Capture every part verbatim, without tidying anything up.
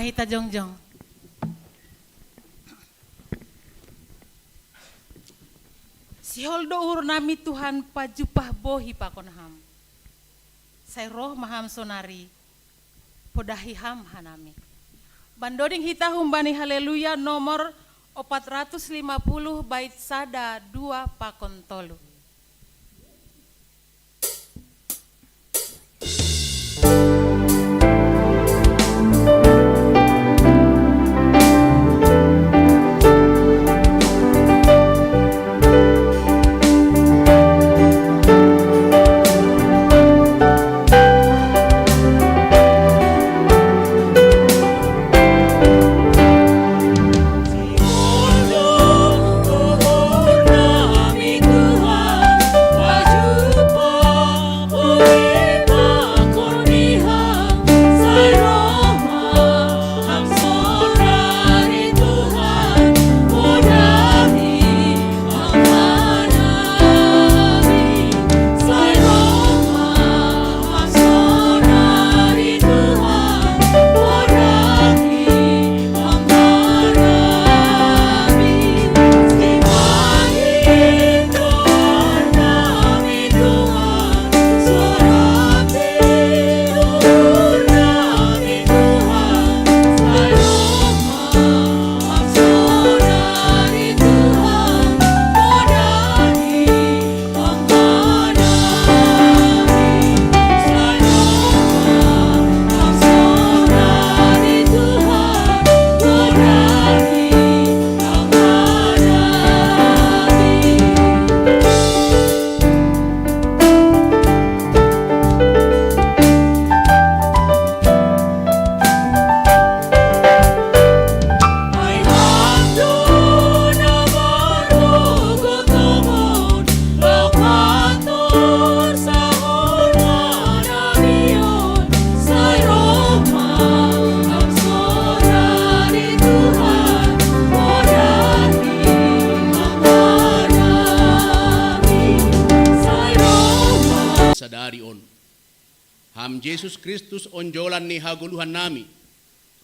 Hita jongjong. Sihol do uhur nami Tuhan pajupah bohi pakon Ham. Sai roh ma Ham sonari, podahi Ham hanami. Mandoding hita humbani Haleluya nomor opat ratus lima puluh bait sada, dua pakon tolu. Sadari on. Ham Jesus Kristus onjolan ni hagoluhan nami.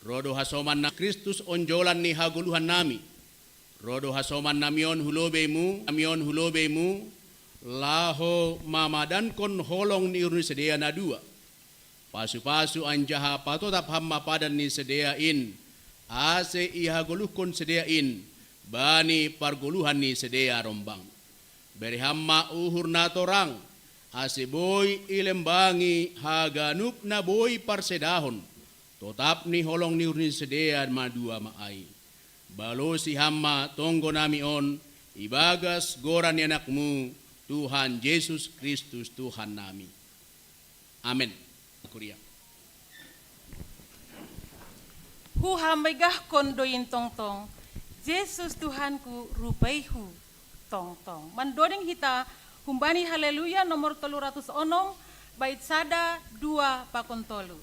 Ro do hasoman na Kristus onjolan ni hagoluhan nami. Ro do hasoman nami on hu lobeimu, nami on hu lobeimu, laho mamadankon holong ni uhur ni sidea na dua. Pasu-pasu anjaha patotap Ham ma padan ni sidea in, ase ihagoluhkon sidea in bani pargoluhan ni sidea rombang. Bere Ham ma uhur na torang, ase boi ilembangi haganup na boi parsedahon, totap ni holong ni uhur ni sidea na dua ma ai. Balosi Ham ma tonggo nami on ibagas goran ni Anak-Mu, Tuhan Jesus Kristus Tuhan nami. Amen. Kuria. Huhambegahkon do in tongtong, Jesus Tuhanku, rupeihu tongtong. Mandoding hita humbani Haleluya nomor tolu ratus onom, bait sada, dua pakon tolu.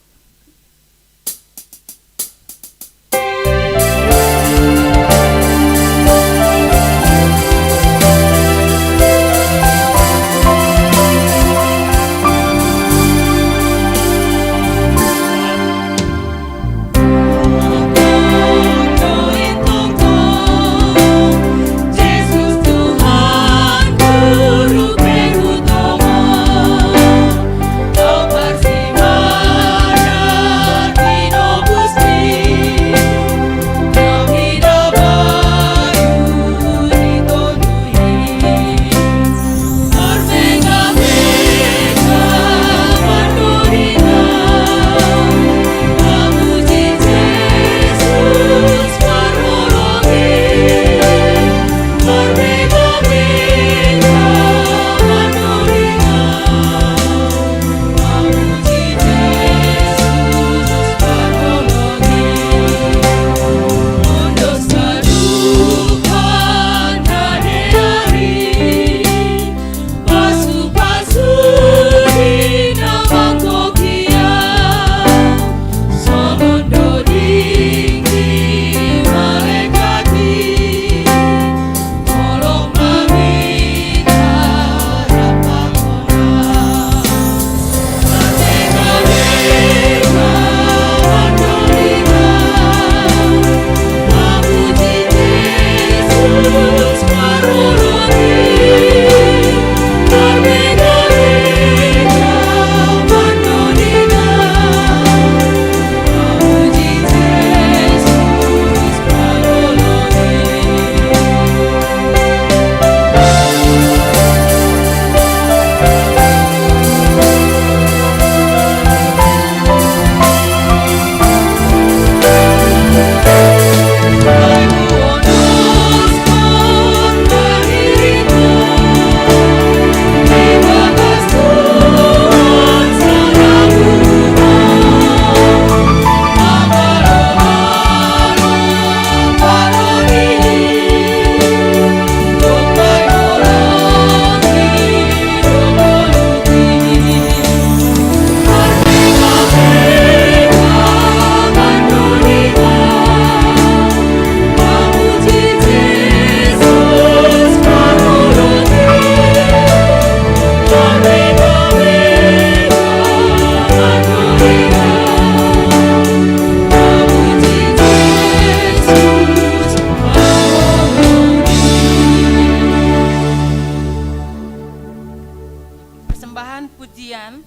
Bahan pujian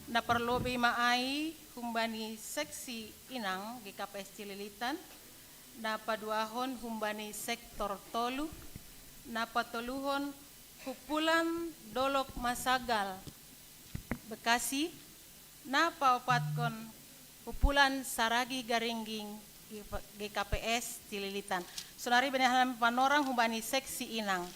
na parlobei ma ai humbani seksi inang G K P S Cililitan, na paduahon humbani sektor tolu, na patoluhon hupulan Dolok Masagal Bekasi, na paopatkon hupulan Saragi Garingging G K P S Cililitan. Sonari bene hanami panorang humbani seksi inang.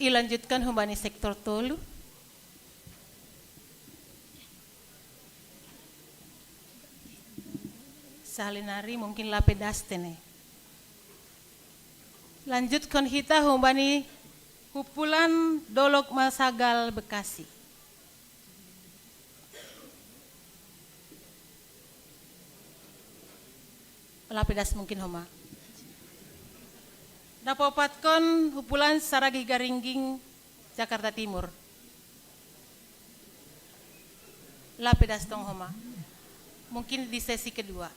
Ilanjutkan humbani sektor tolu. Sahali nari mungkin lape daste ne. Lanjutkon hita humbani hupulan Dolok Masagal Bekasi. Lapedas mungkin homa. Dapa opatkon Hupulan Saragih Garingging, Jakarta Timur. Lapedas tong homa. Mungkin di sesi kedua.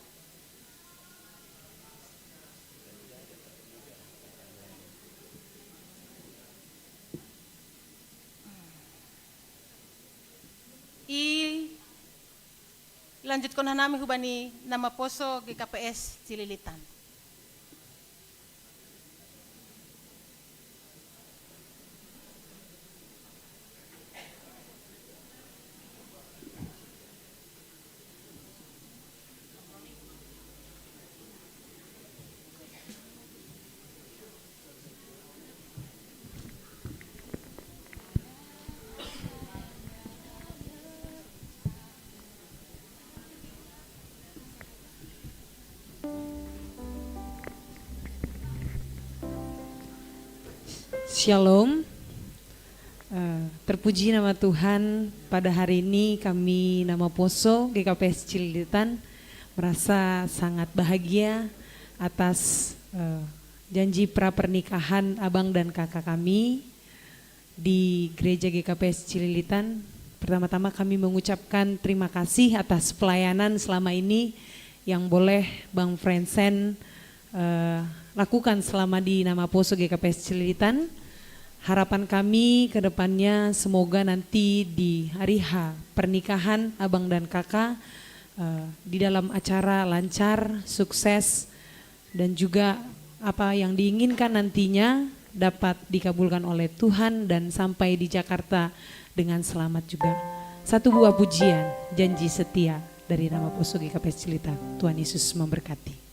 I lanjutkon hanami hubani nama poso G K P S Cililitan. Shalom. Eh, terpuji nama Tuhan, pada hari ini kami nama poso G K P S Cililitan merasa sangat bahagia atas eh, janji pra pernikahan abang dan kakak kami di Gereja G K P S Cililitan. Pertama-tama kami mengucapkan terima kasih atas pelayanan selama ini yang boleh Bang Fransen eh, lakukan selama di nama poso G K P S Cililitan. Harapan kami ke depannya semoga nanti di hari H pernikahan abang dan kakak eh, di dalam acara lancar, sukses, dan juga apa yang diinginkan nantinya dapat dikabulkan oleh Tuhan dan sampai di Jakarta dengan selamat juga. Satu buah pujian, janji setia dari nama poso G K P S Cililitan. Tuhan Yesus memberkati.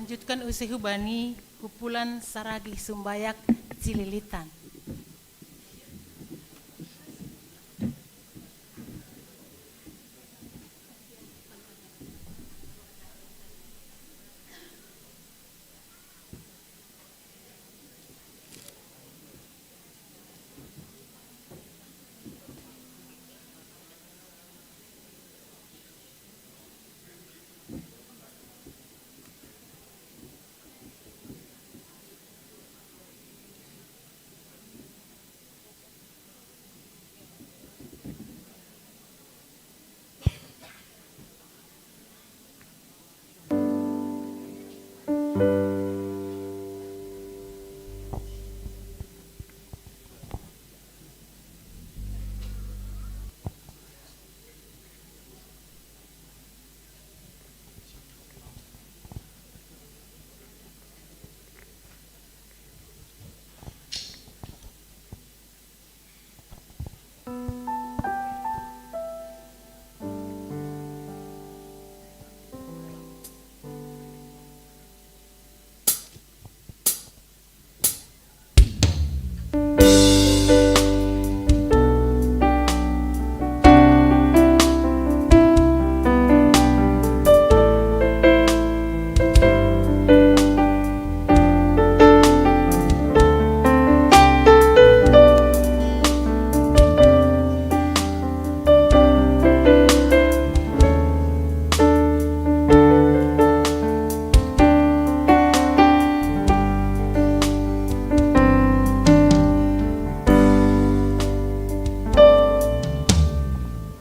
Lanjutkan usih hubani kumpulan saragih sumbayak Cililitan.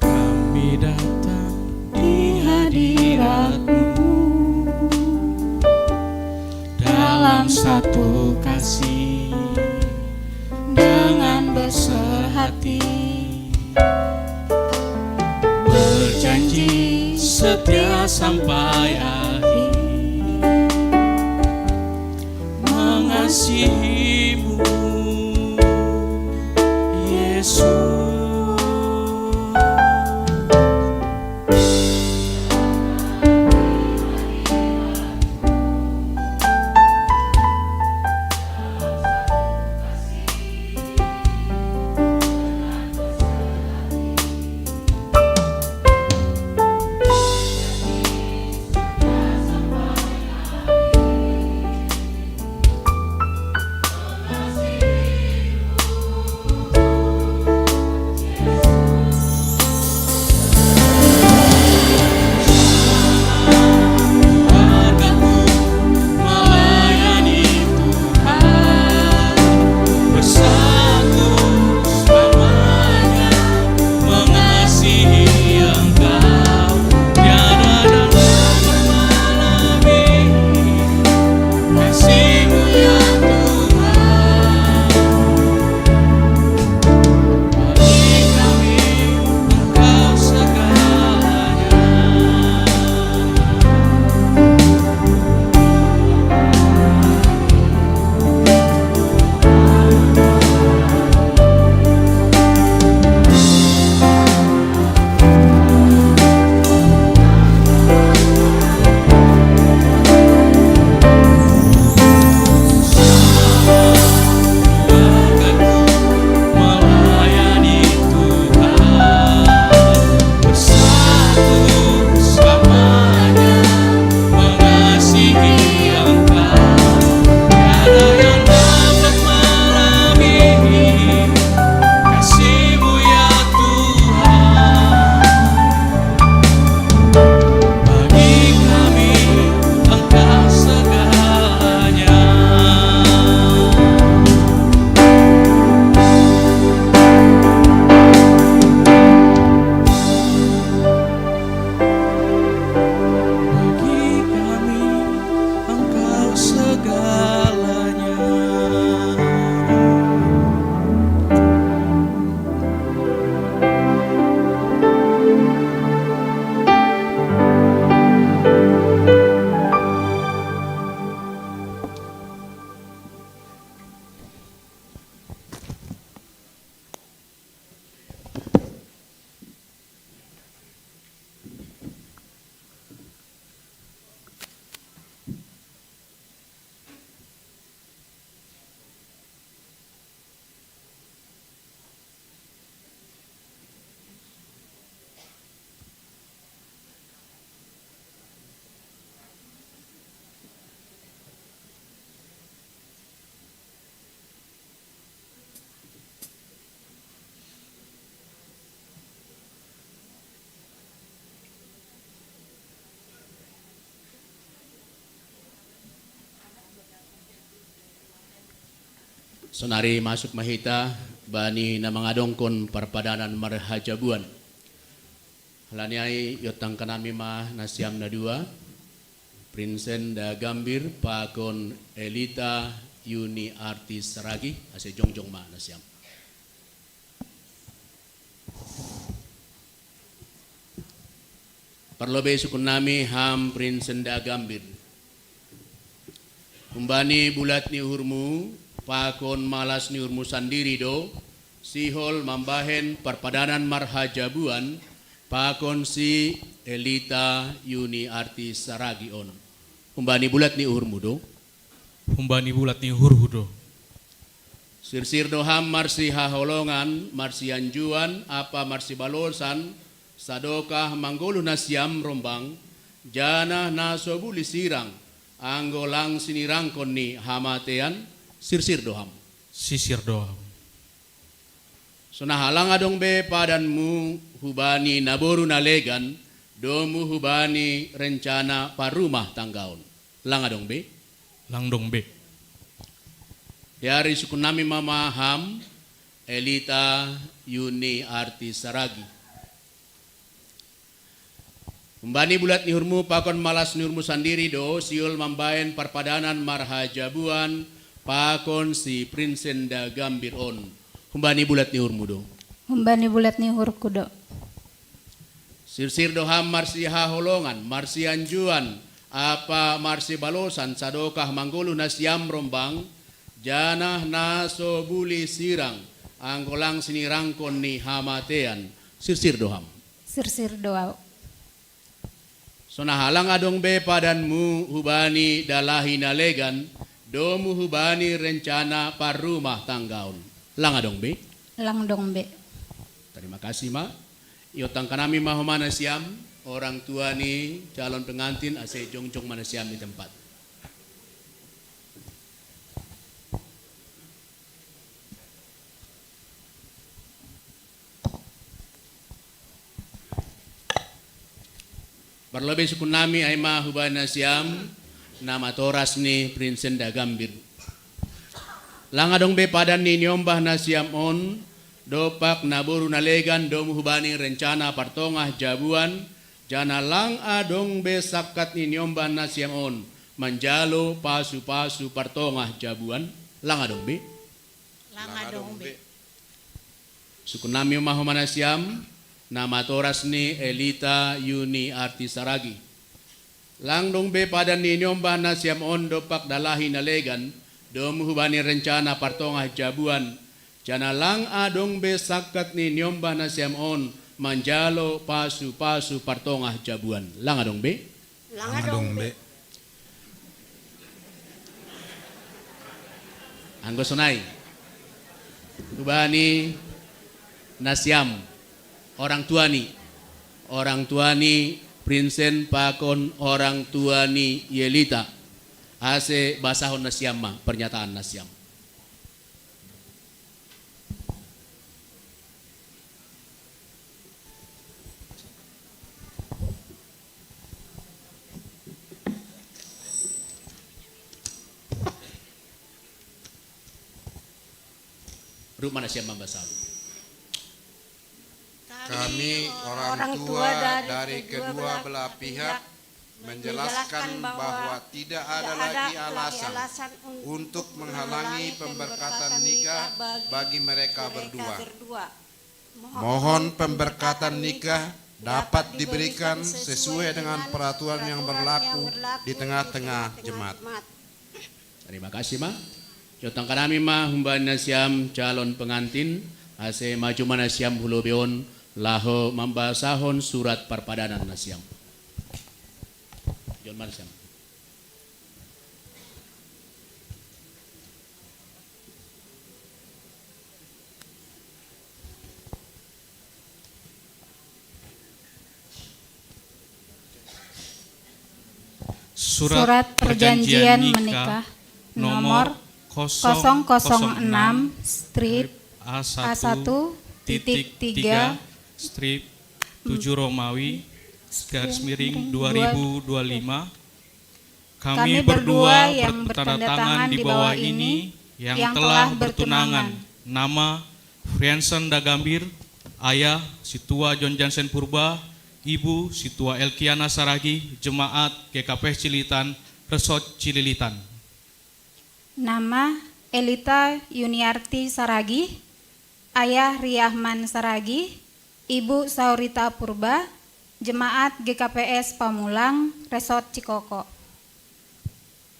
Kami datang di hadirat-Mu dalam satu kasih dengan besar hati, berjanji setia sampai akhir mengasihi-Mu, Yesus. Sonari masuk ma hita bani na mangadongkon parpadanan marhajabuan. Halani ai iotangkan nami ma nasiam na dua, Prinsen da Gambir pakon Elita Yuni Artis Saragi, ase jongjong ma nasiam. Parlobei sukun nami ham Prinsen da Gambir. Humbani bulat ni uhurmu, pakon malas ni uhurmu sandiri do, sihol mambahen parpadanan marhajabuan, pakon si Elita Yuni Artis Saragi on. Humbani bulat ni uhurmu do. Humbani bulat ni uhurhu do. Sirsir do ham marsihaholongan, marsianjuan, ampa marsibalosan, sadokah manggoluh nasiam rombang, janah na so bulih sirang, anggo lang sinirangkon ni hamatean, sirsir do ham. Sirsir do ham. Sonaha lang adong be padanmu hubani naboru na legan, domu hubani rencana parrumah tanggaon. Lang adong be? Lang dong be. Hiari sukun nami ma ham, Elita Yuni Artis Saragi. Humbani bulat ni uhurmu pakon malas ni uhurmu sandiri do, sihol mambahen parpadanan marhajabuan, pakon si Prinsen da Gambir on. Humbani bulat ni uhurmu do. Humbani bulat ni uhurku do. Sirsir do ham marsihaholongan, marsianjuan, ampa marsibalosan sadokah manggoluh nasiam rombang, janah na so bulih sirang, anggo lang sinirangkon ni hamatean, sirsir do ham. Sirsir do ahu. Sonaha lang adong be padanmu hubani dalahi na legan, domu hubani rencana parrumah tanggaon. Lang adong be? Lang dong be. Tarima kasih ma. Iotangkan nami ma homa nasiam, orang tua ni calon pengantin, ase jongjong ma nasiam di tempat. Parlobei sukun nami ai ma hubani nasiam, na matoras ni Prinsen da Gambir. Lang adong be padan ni niombah nasiam on, dompak naboru na legan domu hubani rencana partongah jabuan, janah lang adong be sangkap ni niombah nasiam on, manjalo pasu-pasu partongah jabuan. Lang adong be? Lang adong be. Sukun nami ma homa nasiam, na matoras ni Elita Yuni Artis Saragi. Lang dong be padan ni niombah nasiam on dompak dalahi na legan, domu hubani rencana partongah jabuan, janah lang adong be sangkap ni niombah nasiam on, manjalo pasu-pasu partongah jabuan. Lang adong be? Lang adong be. Anggo sonai, hubani nasiam, orang tua ni, orang tua ni Prinsen pakon orang tua ni Yelita, ase basahon nasiam ma pernyataan nasiam. Ruk ma nasiam mambasahon. Kami, orang tua dari kedua belah pihak, menjelaskan bahwa tidak ada lagi alasan untuk menghalangi pemberkatan nikah bagi mereka berdua. Mohon pemberkatan nikah dapat diberikan sesuai dengan peraturan yang berlaku di tengah-tengah jemaat. Tarima kasih ma. Iotangkan nami ma humbani nasiam calon pengantin, ase maju ma nasiam hu lobei on, laho mambasahon surat parpadanan nasiam. Jon ma nasiam. Surat perjanjian menikah nomor kosong kosong enam strip A satu titik tiga strip tujuh Romawi garis miring dua ribu dua puluh lima. Kami berdua yang bertanda tangan di bawah ini yang telah bertunangan. Nama Friensen Dagambir, ayah Situa John Jansen Purba, ibu Situa Elkiana Saragi, jemaat G K P S Cililitan, Resort Cililitan. Nama Elita Yuniarti Saragi, ayah Riahman Saragi, ibu Saurita Purba, jemaat G K P S Pamulang, Resort Cikoko.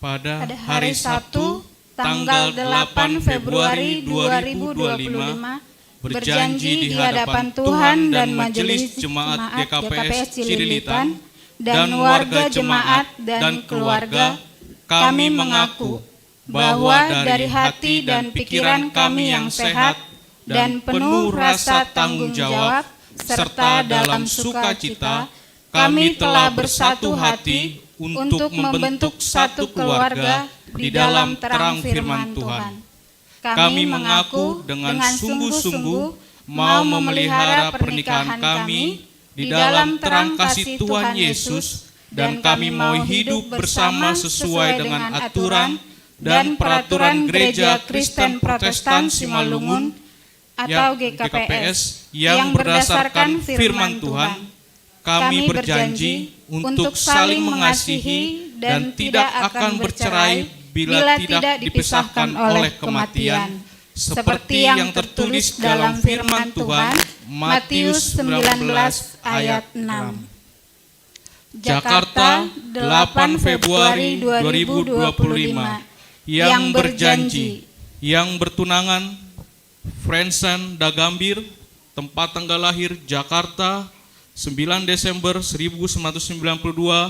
Pada hari Sabtu, tanggal delapan Februari dua ribu dua puluh lima, berjanji di hadapan Tuhan dan Majelis Jemaat G K P S Cililitan dan warga jemaat dan keluarga, kami mengaku bahwa dari hati dan pikiran kami yang sehat dan penuh rasa tanggung jawab serta dalam sukacita, kami telah bersatu hati untuk membentuk satu keluarga di dalam terang firman Tuhan. Kami mengaku dengan sungguh-sungguh mau memelihara pernikahan kami di dalam terang kasih Tuhan Yesus, dan kami mau hidup bersama sesuai dengan aturan dan peraturan Gereja Kristen Protestan Simalungun atau G K P S yang berdasarkan firman Tuhan. Kami berjanji untuk saling mengasihi dan tidak akan bercerai bila tidak dipisahkan oleh kematian, seperti yang tertulis dalam firman Tuhan, Matius sembilan belas ayat enam. Jakarta, delapan Februari dua ribu dua puluh lima. Yang berjanji, yang bertunangan, Friensen Dagambir, tempat tanggal lahir Jakarta, sembilan Desember seribu sembilan ratus sembilan puluh dua,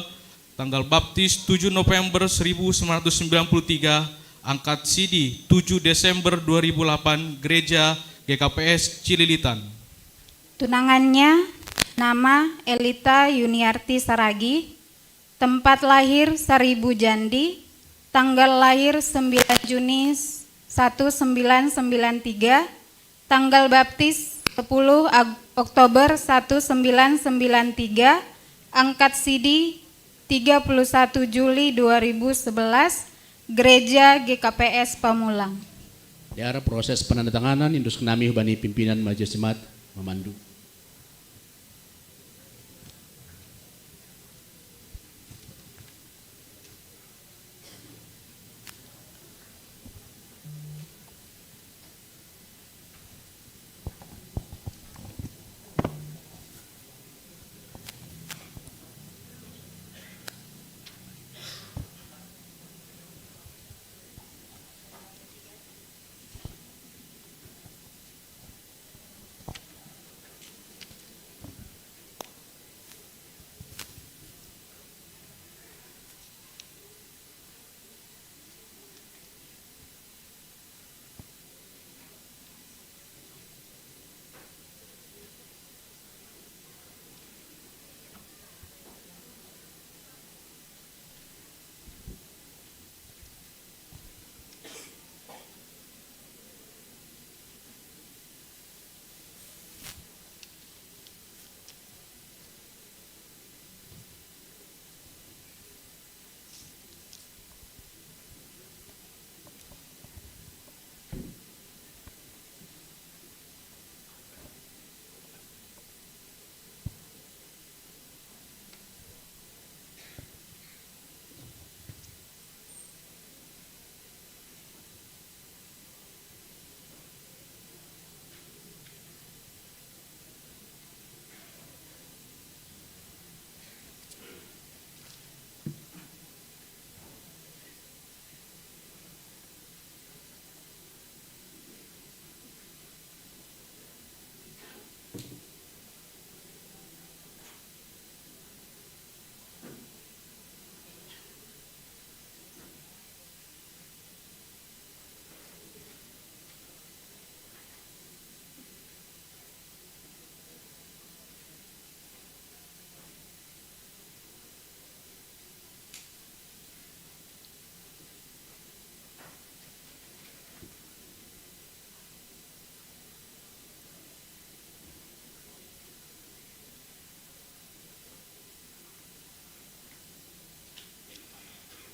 tanggal baptis tujuh November seribu sembilan ratus sembilan puluh tiga, angkat sidi tujuh Desember dua ribu delapan, Gereja G K P S Cililitan. Tunangannya nama Elita Yuniarti Saragi, tempat lahir Saribu Jandi, tanggal lahir sembilan Juni seribu sembilan ratus sembilan puluh tiga, tanggal baptis sepuluh Ag- Oktober seribu sembilan ratus sembilan puluh tiga, angkat sidi tiga puluh satu Juli dua ribu sebelas, Gereja G K P S Pamulang. Diara proses penandatanganan, indus kenami hubani pimpinan Majelis Jemaat memandu.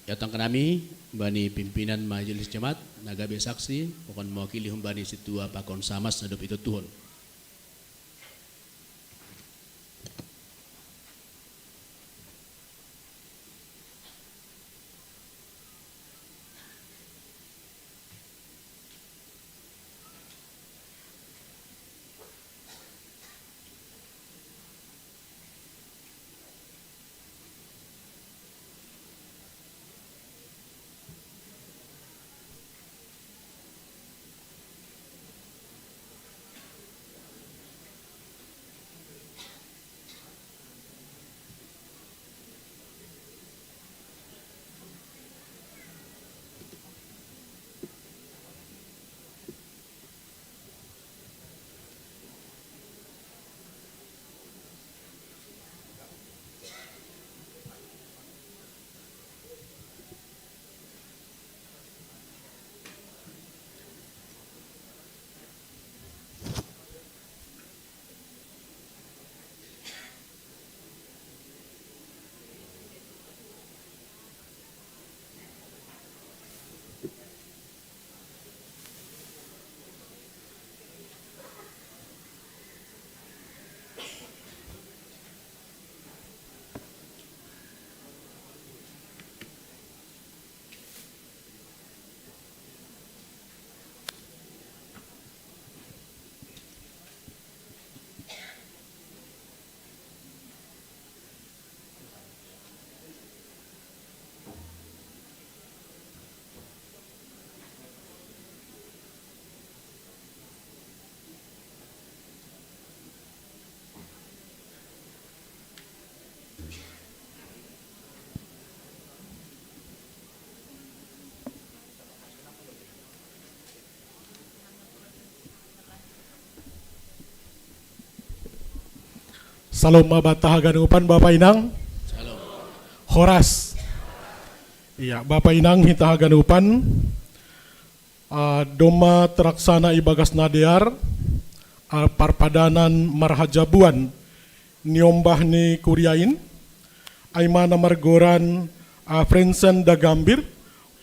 Datang kanami bani pimpinan Majelis Jemaat, na gabe saksi, pakon mewakili humbani sintua pakon samas na dob itotuhon. Salom ma banta haganupan, Bapa Inang. Salom. Horas. Iya, Bapa Inang hita haganupan, ah, domma taraksana i bagas na dear, ah, parpadanan marhajabuan niombah ni kuria in, ai ma na margoran, ah, Frensen da Gambir,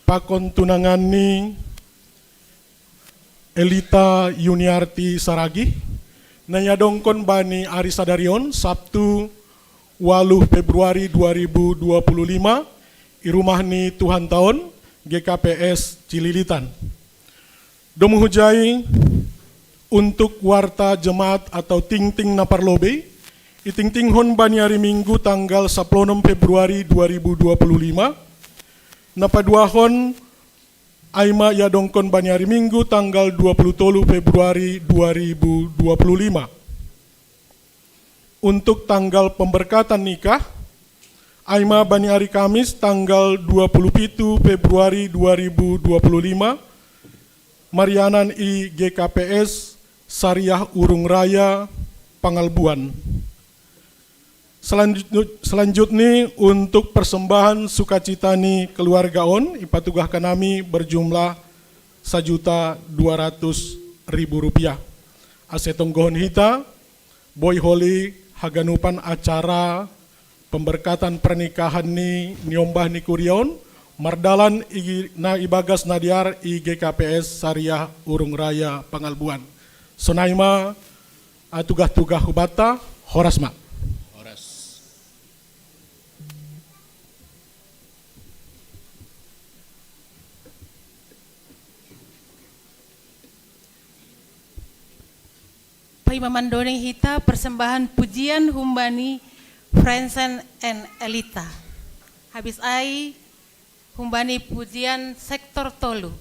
pakon tunangan ni Elita Yuniarti Saragih, na iadongkon bani ari sadari on, Sabtu, ualuh Februari dua ribu dua puluh lima, i rumah ni Tuhanta on, G K P S Cililitan. Domu hujai, untuk warta jemaat atau tingting na parlobei, itingtinghon bani ari Minggu tanggal sapuluh onom Februari dua ribu dua puluh lima, na paduahon ai ma iadongkon bani ari Minggu tanggal dua puluh tolu Februari dua ribu dua puluh lima. Untuk tanggal pemberkatan nikah, ai ma bani ari Kamis tanggal dua puluh pitu Februari dua ribu dua puluh lima, marianan i G K P S Sariah Urung Raya Pangalbuan. Selanjut-, selanjutnya untuk persembahan sukacita ni keluarga on, ipatugah kanami berjumlah sajuta dua ratus ribu rupiah. Ase tonggohon hita, boi holi haganupan acara pemberkatan pernikahan ni niombah ni kuria on, mardalan i, na ibagas na dear i G K P S Sariah Urung Raya Pangalbuan. Sonai ma, ah, tugah-tugah hubanta, horas ma. Horas. Paima mandoni hita persembahan pujian humbani Frensen and Elita. Habis ai humbani pujian sektor tolu.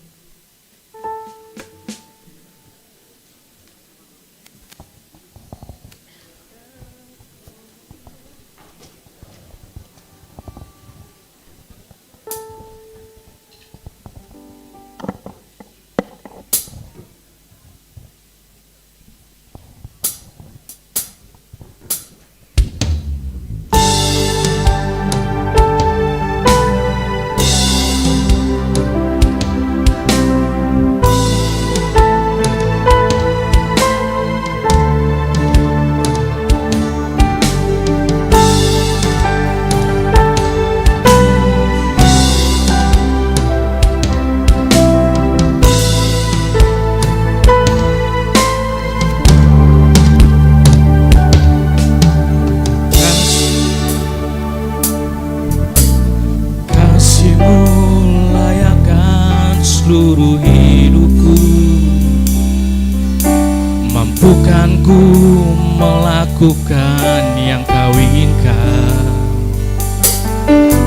Bukan yang kau inginkan.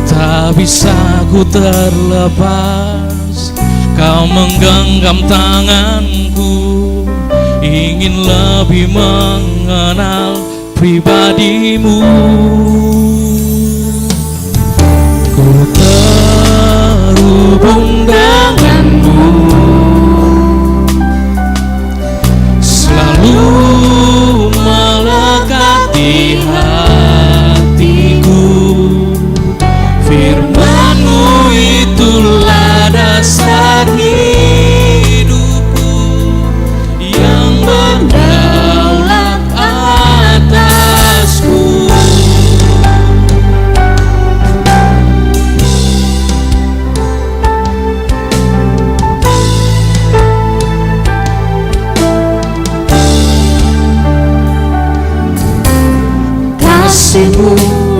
Tak bisa ku terlepas, kau menggenggam tanganku, ingin lebih mengenal pribadimu. Ku terhubung denganmu, selalu melekat di hatiku. Firmanmu itulah dasar hidupku, yang berdaulat atasku. Kasihmu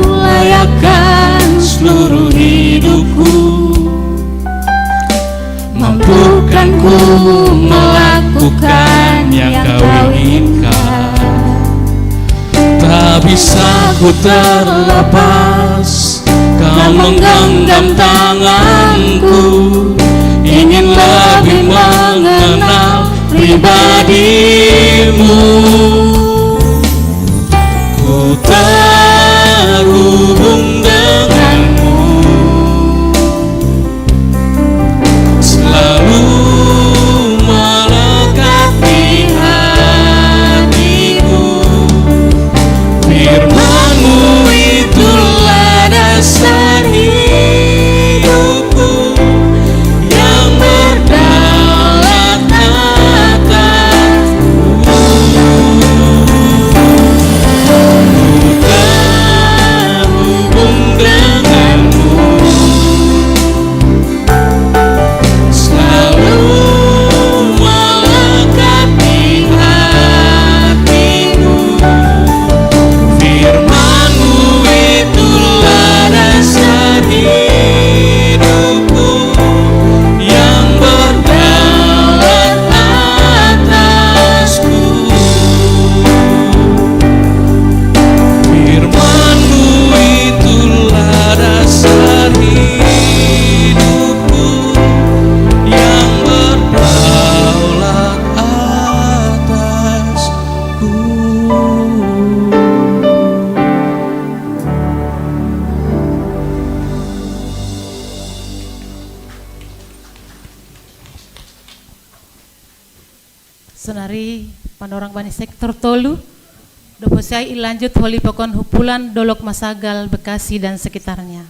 layakkan seluruh hidupku, mampukanku melakukan yang kau inginkan. Tak bisa ku terlepas, kau menggenggam tanganku, ingin lebih mengenal pribadimu. Ku terhubung denganmu, selalu melekat di hatiku. Firmanmu itulah dasar hidupku, yang berdaulat atasku. Terhubung denganmu, selalu melekat di hatiku. Firmanmu itulah dasar hidupku, yang berdaulat atasku. Firmanmu itulah dasar hidupku, yang berdaulat atasku. Sonari, panorang bani sektor tolu, dopo siai ilanjut holi pokon hupulan Dolok Masagal, Bekasi dan sekitarnya.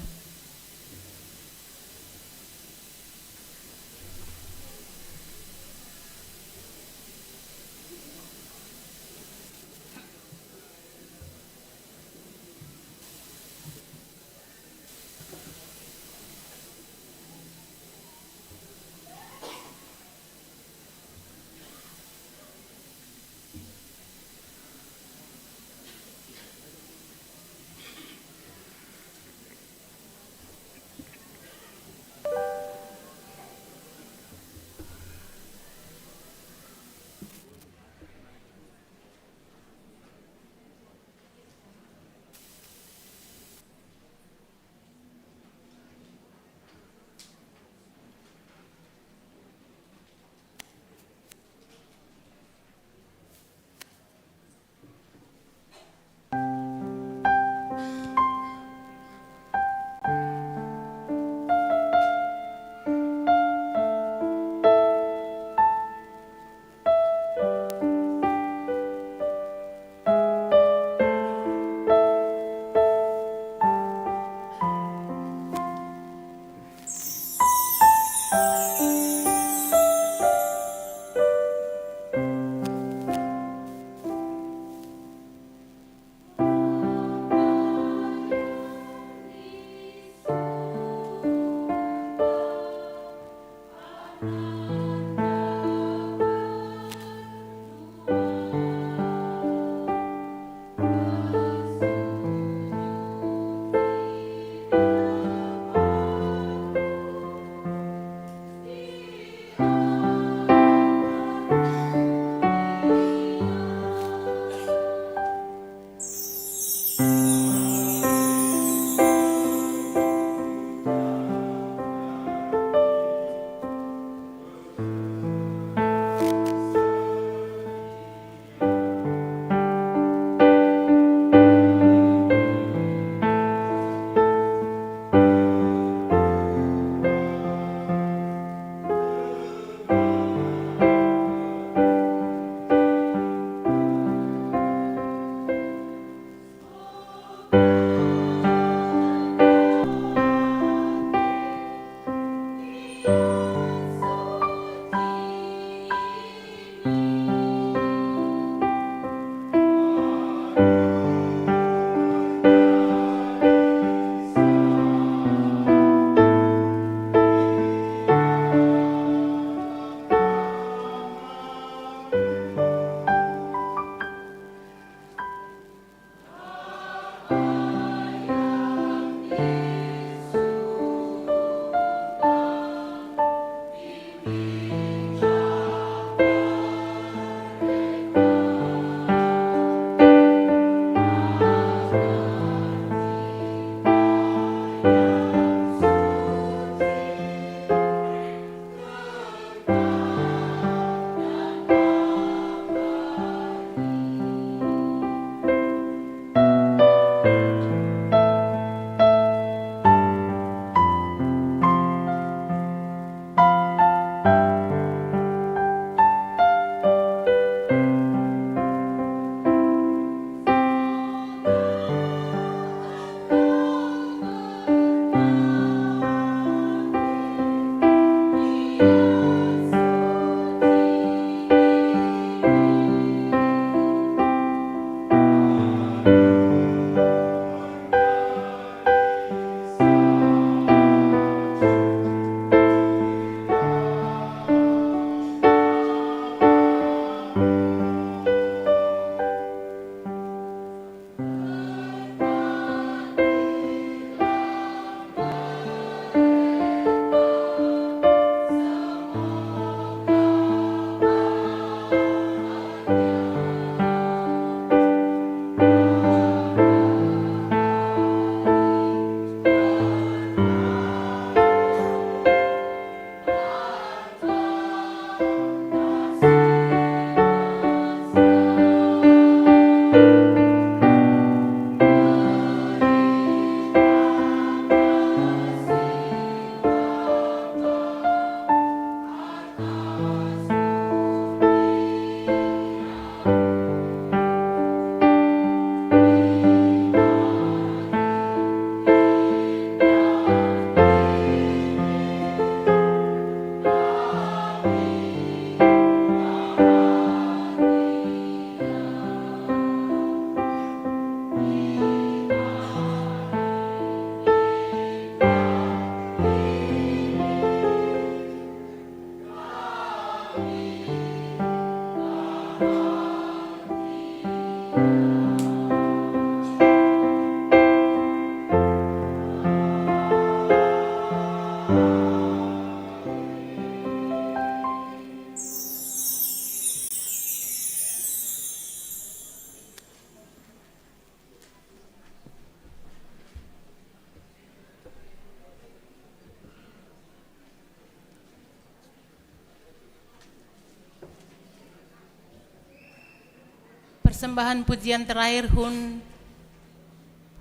Sembahan pujian terakhir hun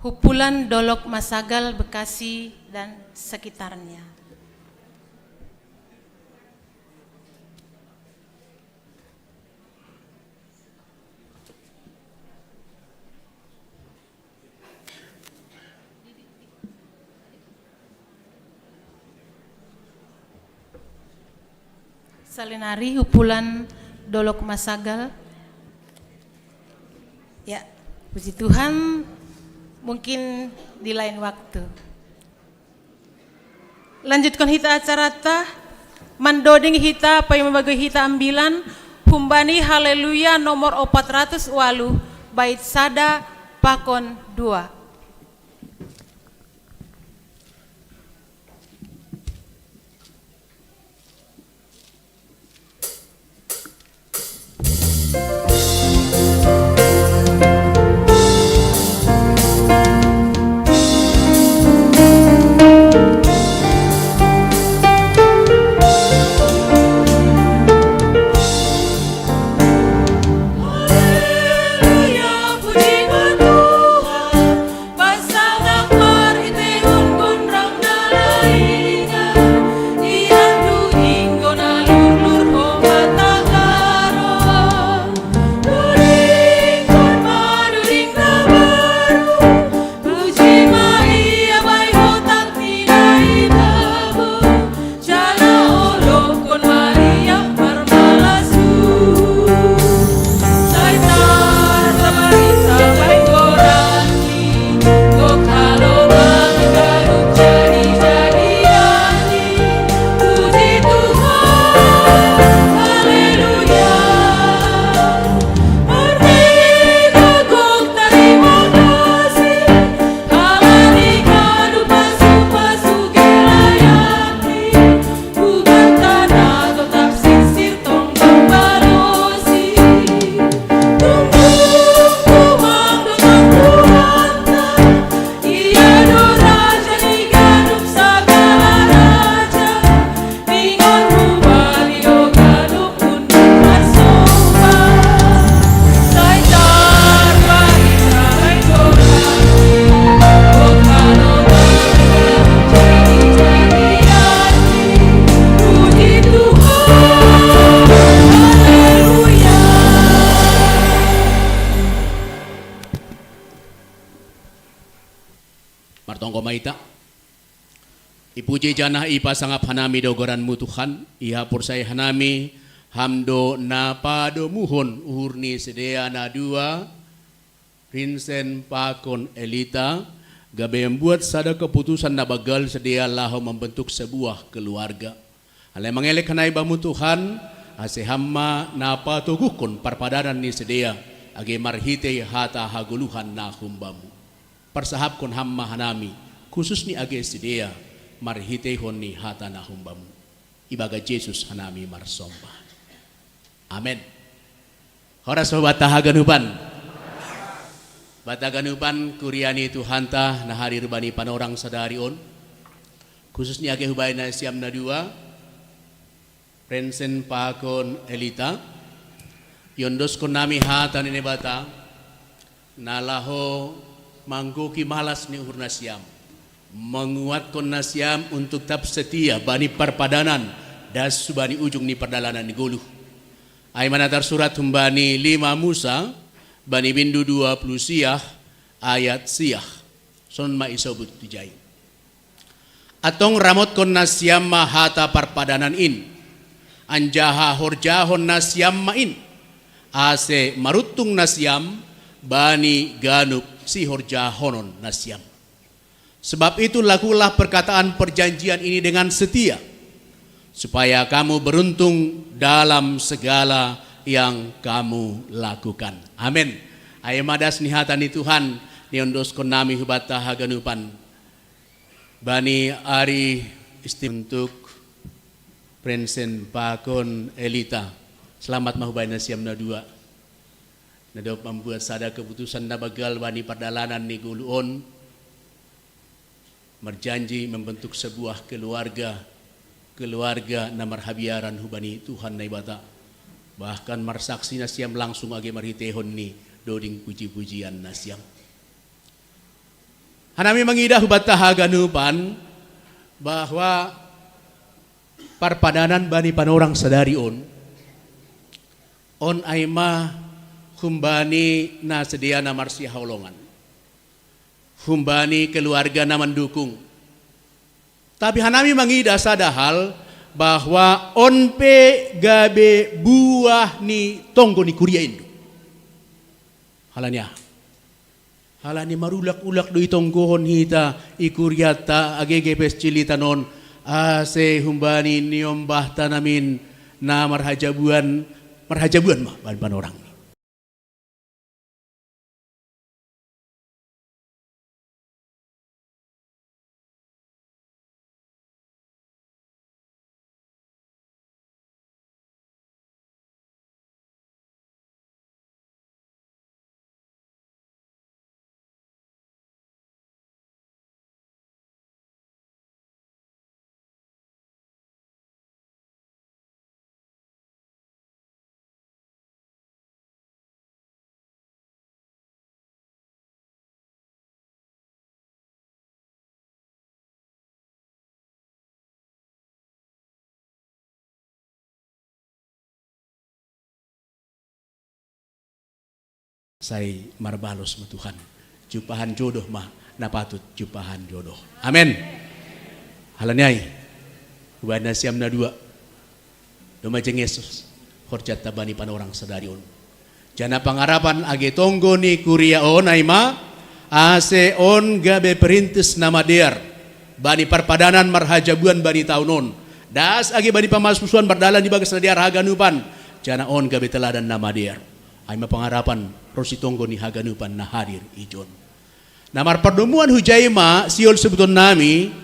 hupulan Dolok Masagal, Bekasi dan sekitarnya. Salinari hupulan Dolok Masagal. Ya, puji Tuhan, mungkin di lain waktu. Lanjutkan hita acara ta, mandoding hita, pai membagi hita ambilan, humbani Haleluya nomor opat ratus walu, bait sada pakon dua. Martonggo ma hita. Ipuji janah ipasangap hanami do goran-Mu Tuhan, ihaporsaya hanami Ham do na padomuhon uhur ni sidea na dua, Rinsen pakon Elita, gabe membuat sada keputusan na banggal sidea laho membentuk sebuah keluarga. Alai mangelek hanami Bamu Tuhan, ase Ham ma na patoguhkon parpadanan ni sidea, age marhitei hata hagoluhan na hum-Bamu. Parsahapkon Ham ma hanami, khususni age sidea, marhiteihon ni hata na hum-Bamu. Ibagas Jesus hanami marsomba. Amen. Horas ma banta haganupan. Banta haganupan kuria ni Tuhanta na hadir bani panorang sadari on. Khususni age hubahen nasiam na dua, Rinsen pakon Elita, iondoskon nami hata ni Naibata, na laho manggohi malas ni uhur nasiam, manguatkon nasiam untuk tetap setia bani parpadanan, das hubani ujung ni pardalanan ni goluh. Ai ma na tarsurat humbani lima Musa, bani bindu dua puluh siah, ayat siah. Sonon ma isobut tu jai. Antong ramotkon nasiam ma hata parpadanan in, anjaha horjahon nasiam ma in, ase maruntung nasiam bani ganup sihorjahonon nasiam. Sebab itu lakukanlah perkataan perjanjian ini dengan setia, supaya kamu beruntung dalam segala yang kamu lakukan. Amen. Ai ma das ni hata ni Tuhan, niondoskon nami hubanta haganupan. Bani ari isti untuk Rinsen pakon Elita. Selamat ma hubahen nasiam na dua. Na dob membuat sada keputusan na banggal bani pardalanan ni goluh on, marjanji membentuk sebuah keluarga, keluarga na marhabiaran hubani Tuhan Naibata. Bahkan marsaksi nasiam langsung age marhiteihon ni doding puji-pujian nasiam. Hanami mangidah hubanta haganupan bahwa parpadanan bani panorang sadari on, on ai ma humbani na sedia na marsihaholongan, humbani keluarga na mandukung. Tapi hanami mangidah sada hal, bahwa on pe gabe buah ni tonggo ni kuria in do. Halani aha? Halani marulak-ulak do itonggohon hita i kurianta age gepes cilita on, ase humbani niombahta namin na marhajabuan, marhajabuan ma bahen panorang. Sai marbalos ma Tuhan. Jumpahan jodoh ma na patut jumpahan jodoh. Amen. Halani ai, hubahen nasiam na dua, domma jengesus horjanta bani panorang sadari on. Janah pangarapan age tonggo ni kuria on ai ma, ase on gabe perintis na madear bani parpadanan marhajabuan bani taon on, das age bani pamasusuan mardalan di bagas na dear haganupan, janah on gabe teladan na madear. Ai ma pangarapan ronsi tonggo ni haganupan na hadir ijon. Na marpardomuan hujai ma sihol sebuton nami,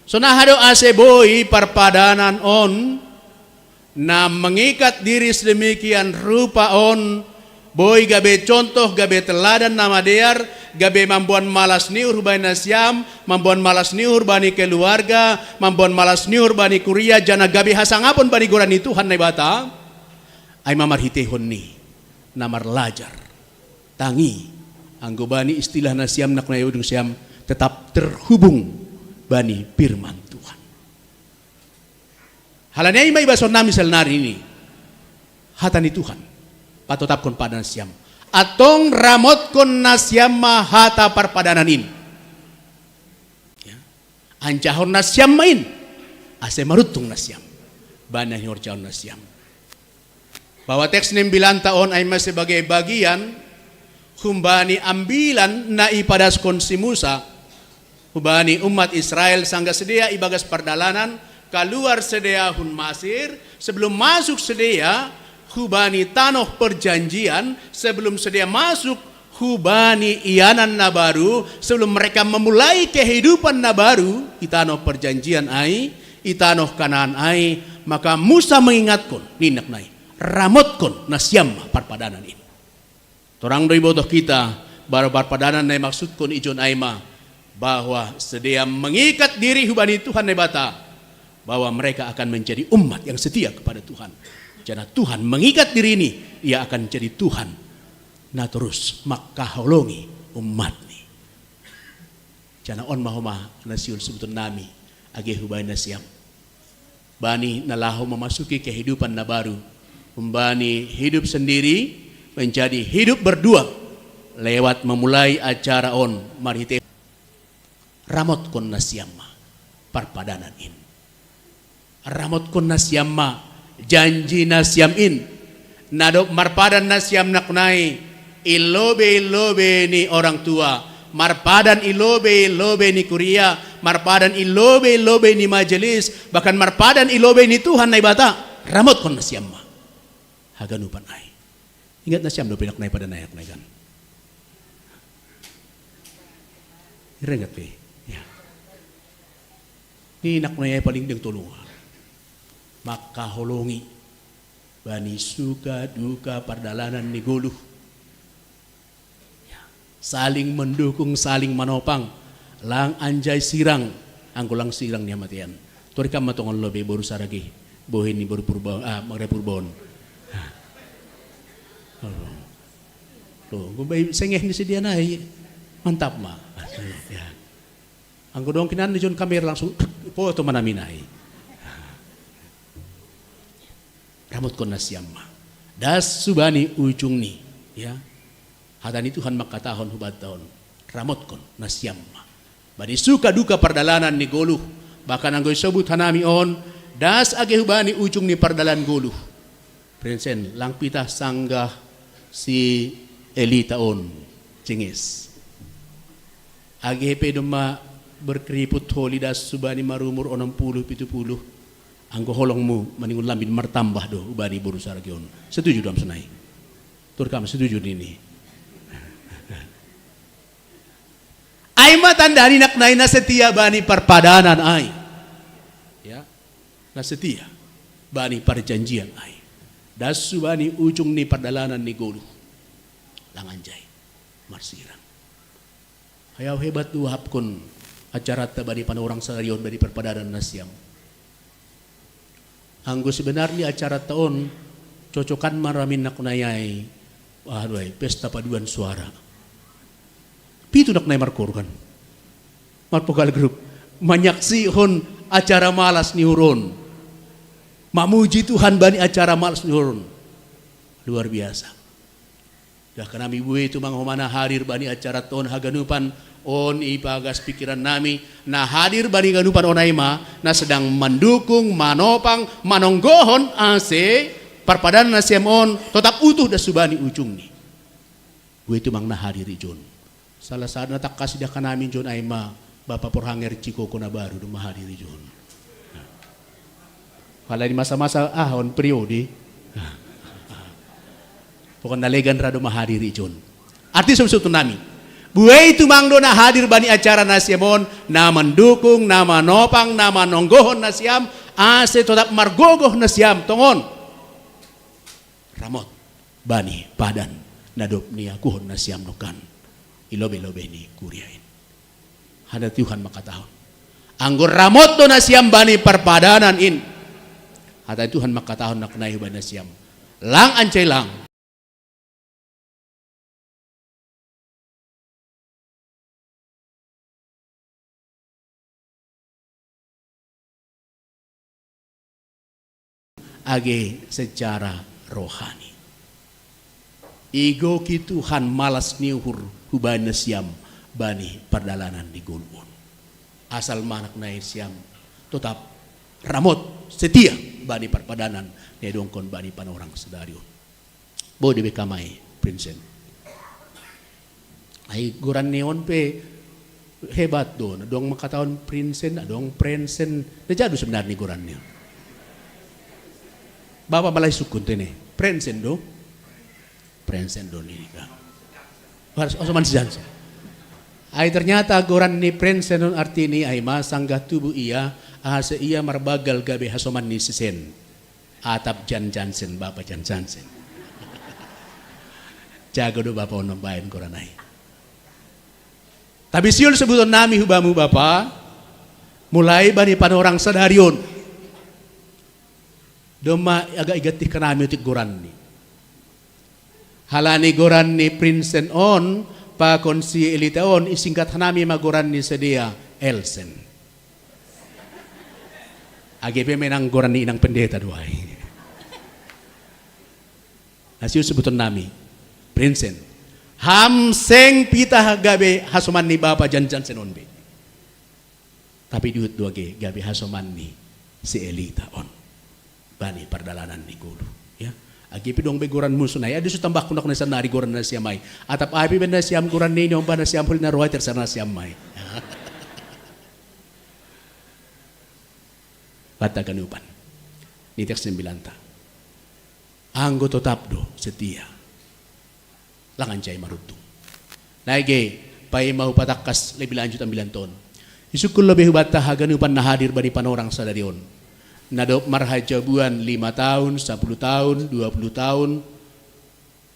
sonaha do ase boi parpadanan on na mengikat diri sedemikian rupa on boi gabe contoh, gabe teladan na madear, gabe mamboan malas ni uhur bani nasiam, mamboan malas ni uhur bani keluarga, mamboan malas ni uhur bani kuria, janah gabe hasangapon bani goran ni Tuhan Naibata. Ai ma marhiteihon ni na marlajar. Tangi, anggo bani istilah nasiam naknai, ujung siam tetap terhubung bani firman Tuhan. Halani ai ma ibason nami saluhutna ari ini hata ni Tuhan, patotapkon padanan siam. Antong ramotkon nasiam ma hata parpadanan in. Ya. Anjahon nasiam ma in, ase maruntung nasiam bani na hinarjaon nasiam. Bahwa teks ni ambilanta on ai ma sebagai bagian humbani ambilan na ipadaskon si Musa hubani umat Israel sanggah sidea ibagas pardalanan kaluar sidea hun Masir, sebelum masuk sidea hubani tanoh perjanjian, sebelum sidea masuk hubani ianan na baru, sebelum mereka memulai kehidupan na baru i tanoh perjanjian ai, i tanoh Kanaan ai, maka Musa mengingatkon, ninna naknai, ramotkon nasiam ma parpadanan in. Torang do ibotoh hita, bahwa parpadanan na imaksudkon ijon ai ma, bahwa sidea mengikat diri hubani Tuhan Naibata, bahwa mereka akan menjadi umat yang setia kepada Tuhan. Janah Tuhan mengikat diri ni, ia akan jadi Tuhan na torus mangkaholongi umatni. Janah on ma homa na sihol sebuton nami age hubahen nasiam, bani na laho memasuki kehidupan na baru, humbani hidup sendiri menjadi hidup berdua lewat memulai acara on marhitei ramotkon nasiam ma parpadanan in. Ramotkon nasiam ma janji nasiam in. Na dob marpadan nasiam naknai i lobei-lobei ni orang tua, marpadan i lobei-lobei ni kuria, marpadan i lobei-lobei ni majelis, bahkan marpadan i lobei ni Tuhan Naibata, ramotkon nasiam ma haganupan ai. Ingat nasiam dope naknai padan ai naknai kan? Ira ingat pe. Ya. Ni naknai ai paling deng tolu. Mangkaholongi bani suka duka pardalanan ni goluh. Ya. Saling mendukung, saling manopang. Lang anjai sirang, anggo lang sirang ni hamatean. Tori kam ma tongon lobei boru Saragi, bohi ni boru Purba, ah, Mangre Purbaon. Tuh, gue bay sengeh ni si dia nai. Mantap ma. Ya. Anggo dong kinan ni John Kamer langsung foto mana minai. Ramotkon nasiam ma. Das subani ujung ni. Ya. Hata ni Tuhan mangkatahon hubanta on. Ramotkon nasiam ma. Bani suka duka pardalanan ni goluh. Bahkan anggo isobut hanami on, das age hubani ujung ni pardalan goluh. Prinsen, lang pitah sanggah si Elita on, Cenges. Age pe domma berkeriput holi das subani marumur onom puluh pitu puluh. Anggo holongmu maningon lambin martambah do ubani boru Saragi on. Setuju do am sonai? Turkam setuju nini. Ai ma tanda ni naknai na setia bani parpadanan ai. Ya. Na setia bani parjanjian ai. Das subani ujung ni pardalanan ni goluh. Lang anjai. Marsirang. Hayau hebat do uhapkon acaranta bani panorang sadari on bani parpadanan nasiam. Anggo sebenarni acaranta on cocokan ma ramin naknai ai, ah, duai, pesta paduan suara. Pitu naknai markorgan. Marpogal grup. Manyaksihon acara malas ni uhur on. Mamuji Tuhan bani acara malas ni uhur on. Luar biasa. Dah kanami bue tumang homana hadir bani acara ton haganupan on ipagas pikiran nami, na hadir bani ganupan on ai ma, na sedang mandukung, manopang, manonggohon ase parpadan nasiam on, totap utuh das subani ujungni. Bue tumang na hadir ijon. Salah sada na tangkas idah kanami ijon ai ma, Bapa Porhanger Cikoko na baru do ma hadir ijon. Pala di masa-masa, ah, on periode. Pokokna legan ra do ma hadir ijon. Arti sumsum tu nami. Buei tumang do na hadir bani acara nasiam on, na mandukung, na manopang, na manonggohon nasiam, ase totap margogoh nasiam tongon. Ramot bani padan na dob niakuhon nasiam nongkan i lobe-lobe ni kuria in. Hata Tuhan mangkatahon. Anggo ramot do nasiam bani parpadanan in. Hata Tuhan mangkatahon naknai hubani nasiam. Lang ancai lang. Age secara rohani. Igoki Tuhan malas ni uhur hubani nasiam bani pardalanan ni goluh on. Asal ma naknai siam totap ramot setia bani parpadanan na iadongkon bani panorang sadari on. Bo di B K mai, Prinsen. Ai goran ni on pe hebat do, na dong mangkatahon Prinsen, na dong Prensen, na jadu sebenarni goran ni on. Bapa malai sukun tene, Prensen do. Prensen do ni ka. Harus osoman si Jansen. Ai ternyata goran ni Prensen on artini ai ma sanggah tubu ia, ase ia marbagal gabe hasoman ni sisen. Atap Jan Jansen, Bapa Jan Jansen. Jago do Bapa on mambaen goran ai. Tapi siul sebuton nami hubamu Bapa, mulai bani panorang sadari on. Domma agak igatih kanami otik goranni. Halani goranni Prinsen on, pakon si Elita on, isingkat hanami ma goranni sedia Elsen. Age pe menang goranni inang pendeta do ai. Nasiul sebuton nami. Prinsen. Ham seng pitah gabe hasoman ni Bapa Jan Jansen on be. Tapi diut do age gabe hasoman ni si Elita on. Bani pardalanan ni goluh. Ya. Age pe dong be goran musu nai. Adi su tambahkon naknai sanari goran nasiam ai. Atap ai pe ben nasiam goran ni on ba nasiam holi na roa terserah nasiam ai. Banta ganupan. Ni teks sembilanta. Anggo totap do setia. Lang ancai maruntung. Naige, paima hupatangkas lebih lanjut ambilan ton. Isungkun lobe hubanta haganupan na hadir bani panorang sadari on. Na dob marhajabuan lima tahun, sapuluh tahun, dua puluh tahun,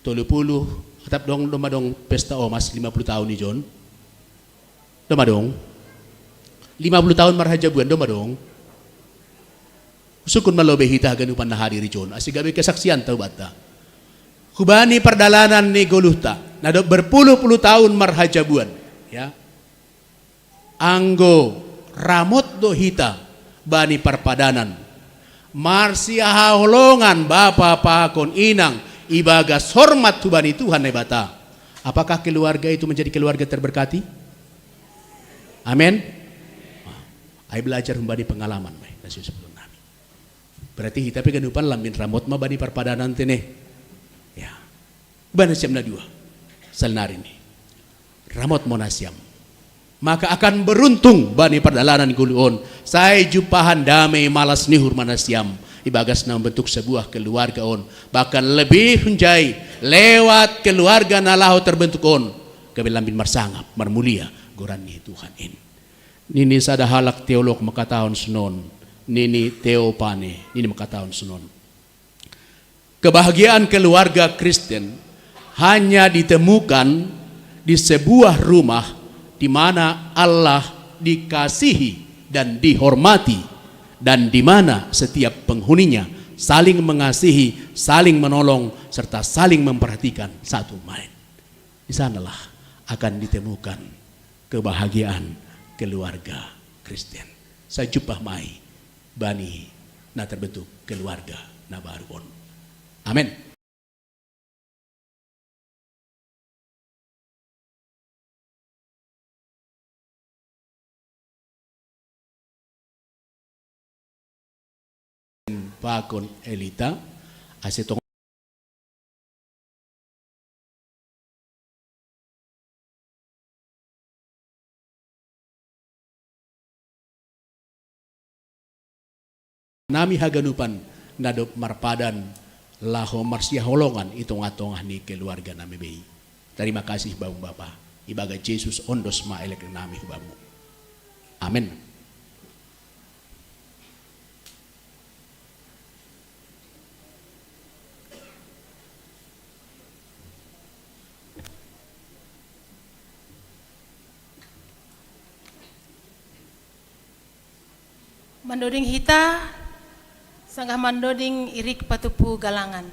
tolu puluh, atap dong, doma dong pesta omas lima puluh tahun ijon. Doma dong. Lima puluh tahun marhajabuan, doma dong. Sukun ma lobe hita haganupan na hadir ijon. Ase gabe kesaksian tau banta. Hubani pardalanan ni goluhta. Nado berpuluh-puluh tahun marhajabuan, ya. Anggo ramot do hita bani parpadanan, marsihaholongan bapa pakon inang ibagas hormat hubani Tuhan Naibata, apakah keluarga itu menjadi keluarga terberkati? Amin. Ai belajar humbani pengalaman, baik, na so sebelum nami. Berarti hita pe ganupan lambin ramot ma bani parpadanan tene. Ya. Bani siam na dua. Salnari ni. Ramot ma na siam. Maka akan beruntung bani pardalanan golu on. Sai jumpahan damei malas ni hurmana siam. Ibagas na membentuk sebuah keluarga on. Bahkan lebih hunjai lewat keluarga na laho terbentuk on. Gabe lambin marsangap, marmulia goran ni Tuhan in. Nini sada halak teolog mangkatahon sonon, nini Theophane, nini mangkatahon sonon. Kebahagiaan keluarga Kristen hanya ditemukan di sebuah rumah di mana Allah dikasihi dan dihormati, dan di mana setiap penghuninya saling mengasihi, saling menolong, serta saling memperhatikan satu lain. Di sanalah akan ditemukan kebahagiaan keluarga Kristen. Sai jumpah ma i bani na terbentuk keluarga na baru on. Amin. Pakon Elita, ase tong nami haganupan na dob marpadan laho marsihaholongan i tongah-tongah ni keluarga nami bei. Tarima kasih Bamu Bapa, ibagas Jesus ondos ma elek nami hu Bamu. Amen. Mandoding hita, sanggah mandoding irik patupu galangan.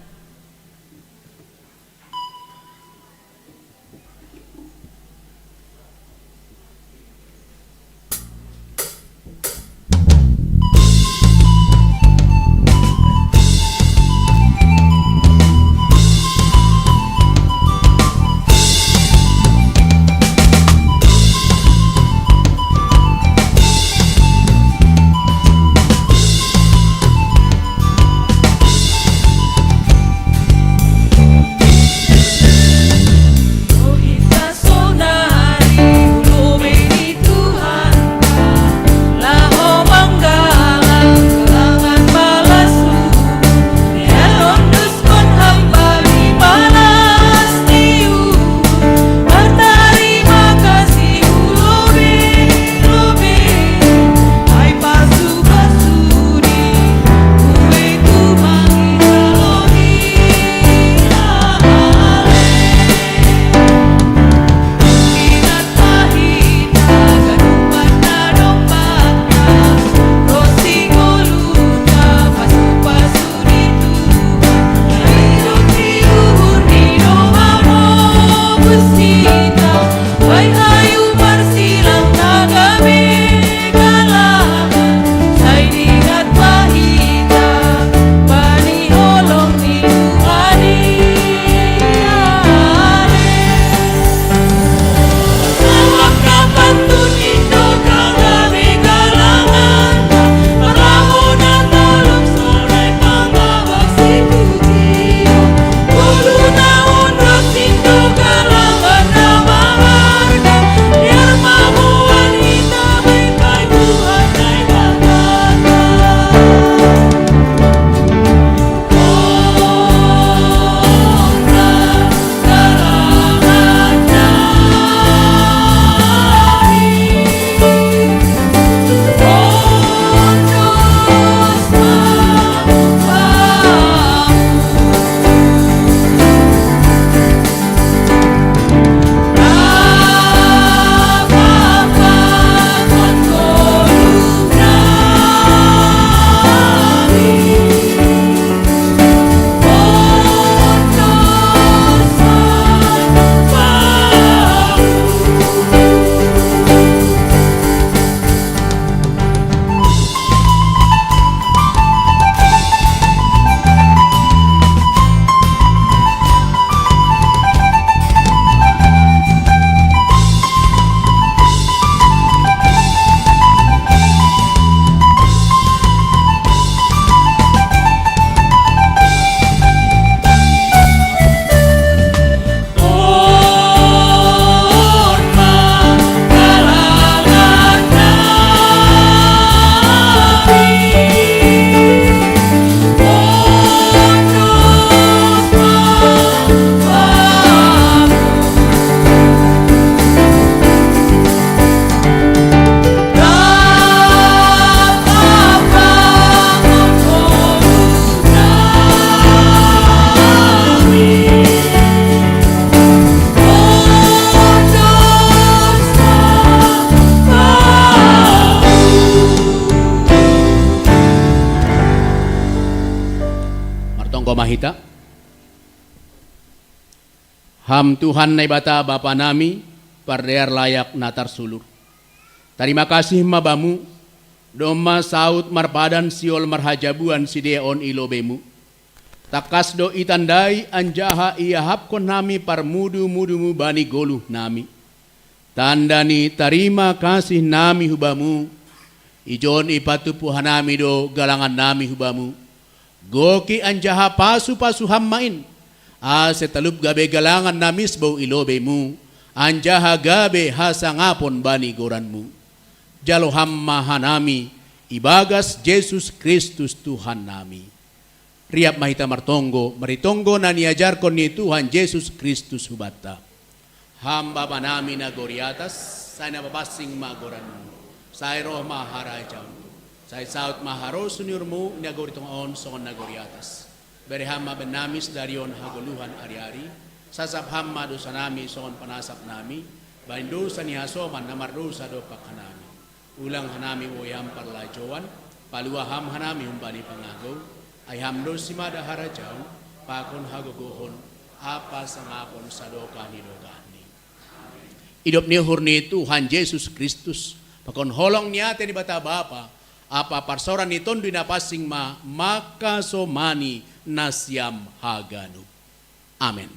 Mahita. Ham Tuhan Naibata Bapa nami, pardear layak na tarsulur. Tarima kasih ma Bamu, domma saut marpadan sihol marhajabuan sidea on i lobeiMu. Tangkas do itandai anjaha iahapkon hami parmudu-muduMu bani goluh nami. Tanda ni tarima kasih nami hu Bamu, ijon ipatupu hanami do galangan nami hu Bamu. Goki anjaha pasu-pasu Ham ma in, ase talup gabe galangan na misbou i lobeiMu, anjaha gabe hasangapon bani goranMu. Jalo Ham ma hanami, ibagas Jesus Kristus Tuhan nami. Riap ma hita martonggo, maritonggo na niajarkon ni Tuhan Jesus Kristus hubanta. Ham Bapa nami na gori atas, sai na papansing ma goranMu, sai roh ma harajaonMu, sai saut ma harosuh ni uhurMu i nagori tonga on songon nagori atas. Bere Ham ma bennami sadari on hagoluhan ari-ari, sasap Ham ma dosanami songon panasap nami, bani dosa ni hasoman na mardousa dompak hanami. Ulang hanami boi Ham parlajouan, palua Ham hanami humbani pangagou, ai Ham do simada harajaon, pakon hagogohon, ampa sangapon sadokah ni dokahni. Idop ni uhur ni Tuhan Jesus Kristus, pakon holong ni ate ni Naibata Bapa, ampa parsaoran ni Tonduy Napansing ma mangkasomani nasiam haganup. Amen.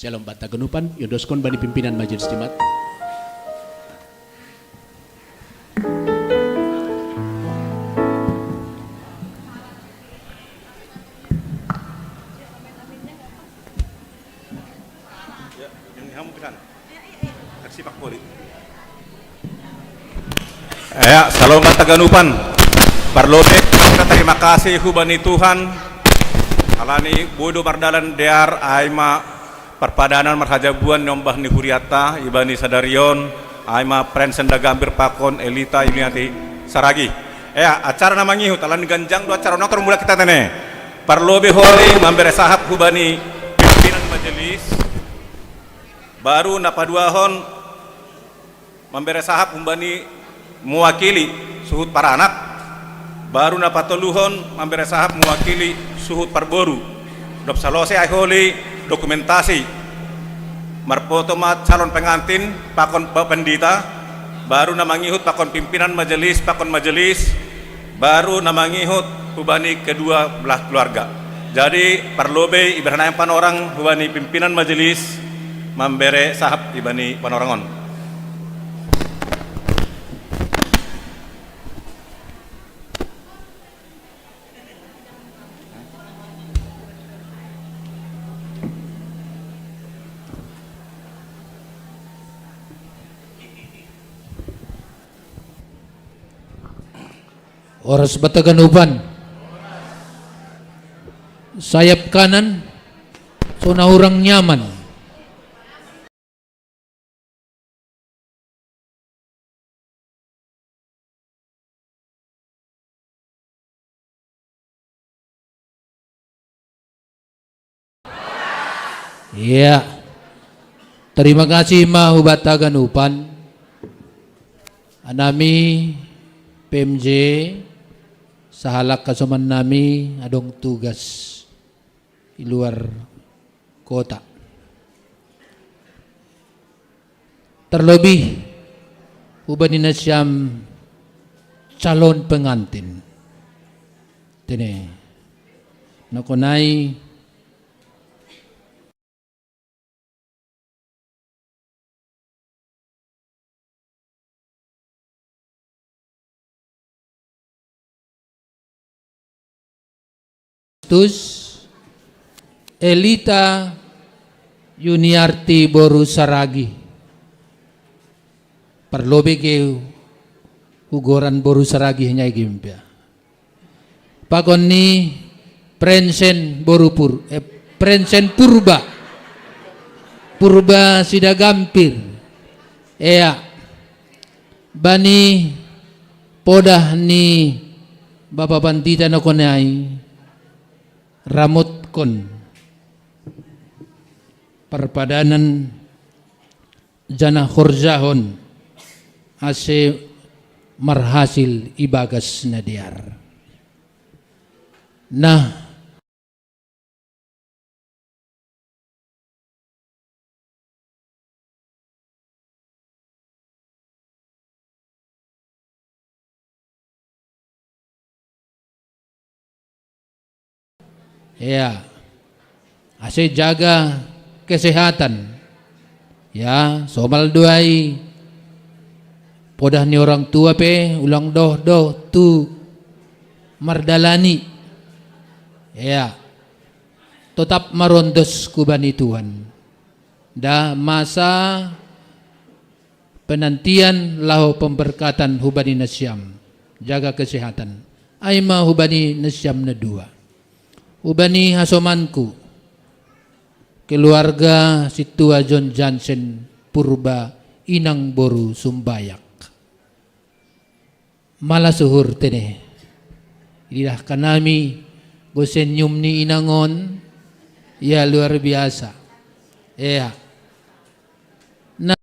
Shalom banta haganupan, iondoskon bani pimpinan Majelis Jemaat. Ya, yang hamu pisan. Aksi pak poli. Ya, shalom banta haganupan. Parlobei tarima kasih hubani Tuhan. Alani boi do mardalan dear ai ma parpadanan marhajabuan niombah ni hurianta ibani sadari on, ai ma Prensen Dagampir pakon Elita Yuniarti Saragih. Ya, acara na mangihut, alani ganjang do acara on, tor mulak hita tene. Parlobei holi mambere sahap hubani pimpinan majelis, baru na paduahon mambere sahap humbani mewakili suhut paranak, baru na patoluhon mambere sahap mewakili suhut parboru. Dob salose ai holi dokumentasi, marpoto ma calon pengantin pakon Bapak Pendeta, baru na mangihut pakon pimpinan majelis pakon majelis, baru na mangihut hubani kedua belah keluarga. Jadi parlobei iberhanai panorang hubani pimpinan majelis mambere sahap ibani panorang on. Horas banta haganupan. Sayap kanan, so na hurang nyaman. Iya. Tarima kasih ma hubanta haganupan. Anami P M J, sahalak hasoman nami adong tugas i luar kota. Terlebih hubani nasiam calon pengantin. Tene. Nangkon nai Tus Elita Yuniarti boru Saragih. Parlobei ke hugoran boru Saragih nai gimpia. Pakon ni Prensen boru Pur, eh, Prensen Purba. Purba Sidagampir. Ea. Bani podah ni Bapa Pandita na konai, ramotkon parpadanan janah horjahon ase marhasil ibagas na dear. Nah, ya, ase jaga kesehatan. Ya, somal do ai podah ni orang tua pe ulang doh doh tu mardalani. Ya, totap marondos hubani Tuhan. Da masa penantian laho pemberkatan hubani nasiam. Jaga kesehatan. Ai ma hubani nasiam na dua. Hubani hasomanku, keluarga sintua John Jansen Purba, inang boru Sumbayak. Malas uhur tene. Idah kanami go senyum ni inang on, ya luar biasa. Ya. Nah,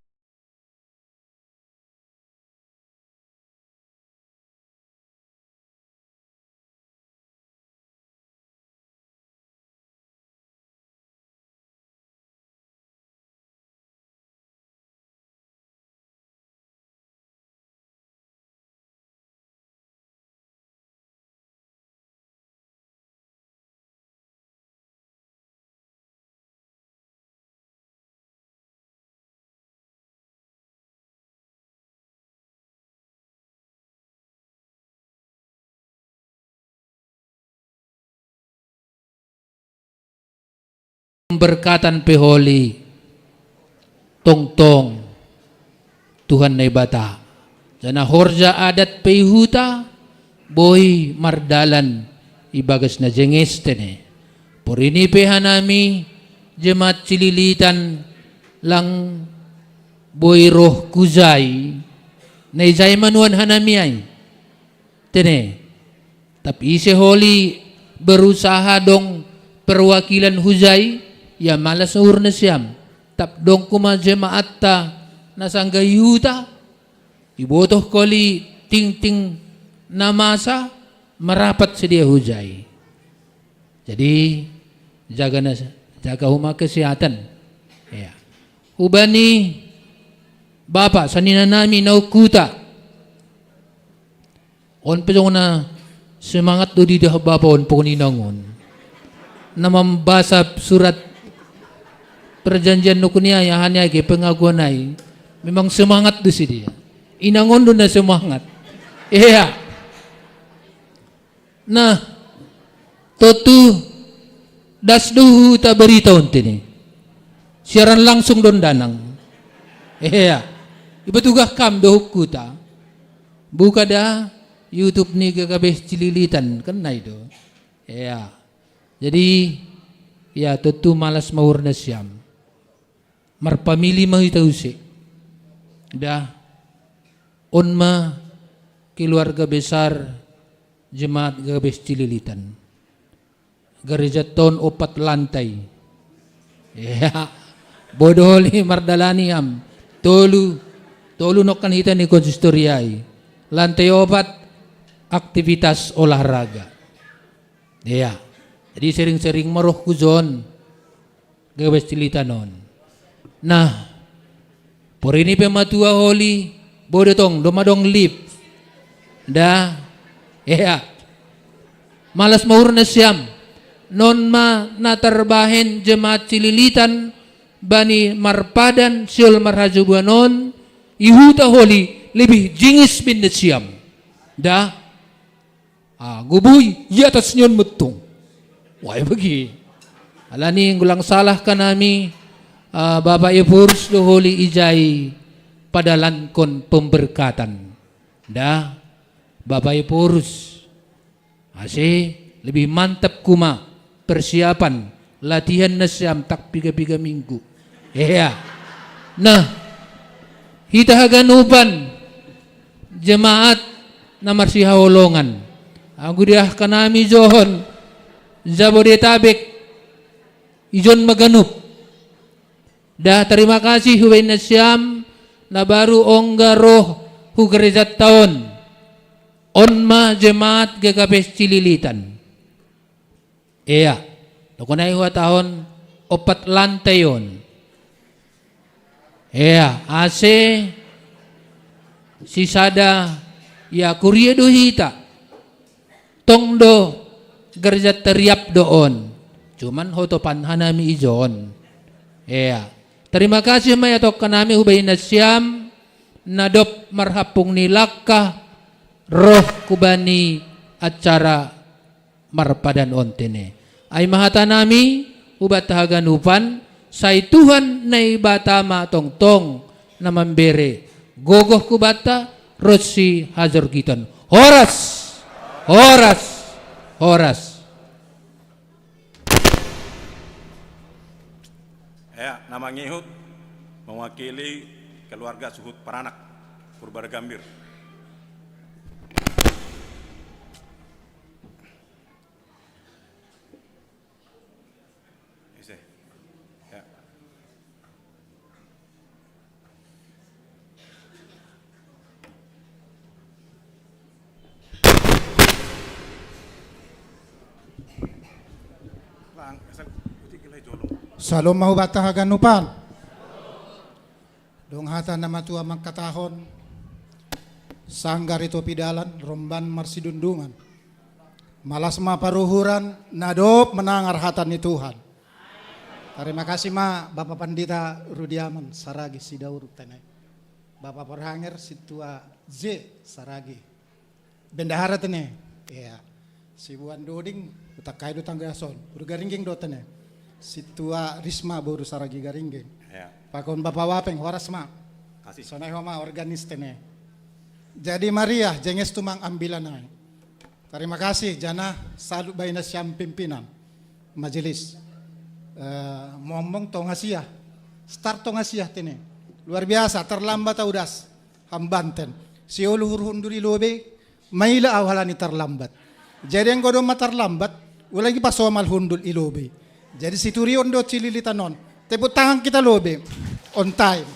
Pemberkatan pe holi, tongtong Tuhan Naibata. Janah horja adat pe i huta boi mardalan ibagas na jenges tene. Porini pe hanami jemaat Cililitan lang boi roh hujai, na ijai ma nuan hanami ai. Tene. Tapi ise holi berusaha dong perwakilan hujai, ya malas uhur nasiam. Tapi dong homa jemaatta na sanggah i huta, ibotoh holi tingting na masa marapat sidea hujai. Jadi jaga na, jaga homa kesehatan. Ya. Hubani bapa saninanami na ungkuta. On pe jong na semangat do didah bapa on pokon inang on. Na mambasa surat perjanjian nukun ia, ia hanya ke pengakuan ai. Memang semangat do sidea. Inang on do na semangat. Iya. Nah, tontu das do huta berita on tene. Siaran langsung do danang. Iya. Ipatugah kam do ungkuta. Buka da YouTube ni G K B Cililitan, kan nai do. Iya. Jadi, ya tontu malas ma uhur nasiam. Marpamili ma hita use. Da, on ma keluarga besar jemaat G K B Cililitan. Gereja on ompat lantai. Ya, bodoli mardalani am. Tolu, tolu nongkan hita ni konsistori ai. Lantai ompat, aktivitas olahraga. Ya, jadi sering-sering ma roh hujon. G K B Cililitan on. Nah, porini pe matua holi, boi do tong, domma adong lift. Da, iya. Malas ma uhur nasiam. Non ma na tarbahen jemaat Cililitan bani marpadan sihol marhasobuan on, i huta holi lebih jingis be nasiam. Da, ah, goboi i atas ni on mantong. Wai bagi. Alani anggo lang salah hanami, ah, Bapa Ephorus do holi ijai padalankon pemberkatan. Da, Bapa Ephorus. Ase lebih mantap homa persiapan latihan nasiam tak piga-piga minggu. Iya. Nah, hita haganupan jemaat na marsihaholongan. Agudiah kanami johon Jabodetabek ijon maganup. Dah tarima kasih hubain nasiam na baru ongga roh hu gereja taon. On ma jemaat G K P S Cililitan. Ea, dokonai huhatahon ompat lantai on. Ea, ase sisada ia kuria do hita. Tong do gereja teriap do on. Cuman hotopan hanami ijon. Ea. Terima kasih ma ia tongka nami hubain nasiam na dob marhampung ni langka roh hubani acara marpadan on tene. Ai ma hata nami hubanta haganupan, sai Tuhan Naibata ma tongtong na mambere gogoh hubanta ronsi hajorgiton. Horas! Horas! Horas! Ya, na mangihut mewakili keluarga suhut paranak Purba Gambir. Ise. Ya. Salom ma hubanta haganupan. Dong hata na matua mangkatahon, sanggar i topi dalan, romban marsidundungan. Malas ma paruhuran na dob manangar hata ni Tuhan. Terima kasih ma Bapak Pandita Rudiaman Saragi Sidauruk tene. Bapak Porhanger Situa J Saragi. Bendahara tene. Iya. Sibuan doding utak kai do tangga son. Uru garingging do tene. Situa Risma boru Saragi garingging. Iya. Pakon Bapak Wapeng horas ma. Kasih. Sonai homa organis tene. Jadi Maria jenges tumang ambilanai. Terima kasih jana salut baina siam pimpinan majelis. Eh, momong tongasia. Start tongasia tene. Luar biasa, terlambat audas. Hambanten. Siolu hurhundul ilobe, maila au halani terlambat. Jadi anggo domma terlambat, ulagi pasomal hundul ilobe. Jadi siturion do Cililitan on. Tepuk tangan kita lobe. On time.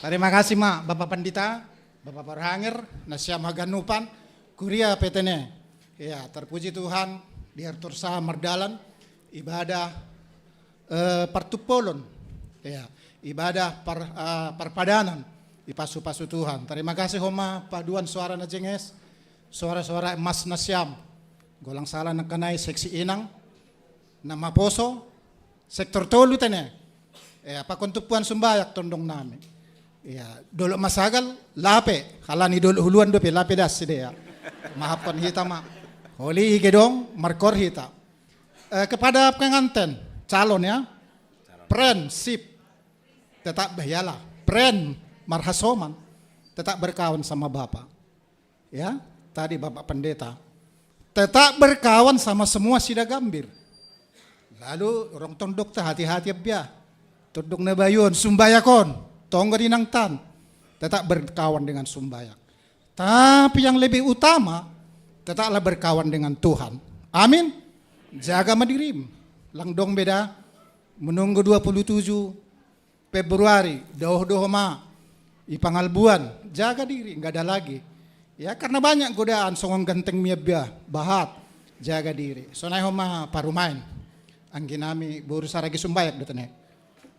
Terima kasih ma Bapak Pandita, Bapak Parhanger, nasiam haganupan, kuria petene. Ya, terpuji Tuhan, di Artursa mardalan ibadah eh, partupolon, ya, ibadah par, eh, parpadanan, ipasu-pasu Tuhan. Terima kasih homa paduan suara na jenges, suara-suara emas nasiam. Golang sala nangkanai seksi inang, nama poso, sektor tolu tene. Ya, pakon tumpuan sumbayak tondong nami. Ya, dolok masagal, lape, halani dolok huluan dope, lape das sidea. Mahapkon hita ma. Holi igedong, markor hita. Eh, kepada pengantin, calon ya, friendship, tetap berhialah, friend marhasoman, tetap berkawan sama Bapak. Ya, tadi Bapak Pendeta, tetap berkawan sama semua sida gambir. Lalu orang tondok ta hati-hati abia. Tondok na bayuon, sumbayakon, tonggo di nang tan. Tetap berkawan dengan sumbayak. Tapi yang lebih utama, tetaplah berkawan dengan Tuhan. Amin. Jaga ma dirim. Langdong beda. Menunggu dua puluh tujuh Februari, doh-doh ma. Ipangalbuan, jaga diri, nggak ada lagi. Ya, karena banyak godaan songon ganteng miabia, bahat, jaga diri. Sonai homa parumaen. Anggi nami boru Saragi sumbayak do tene.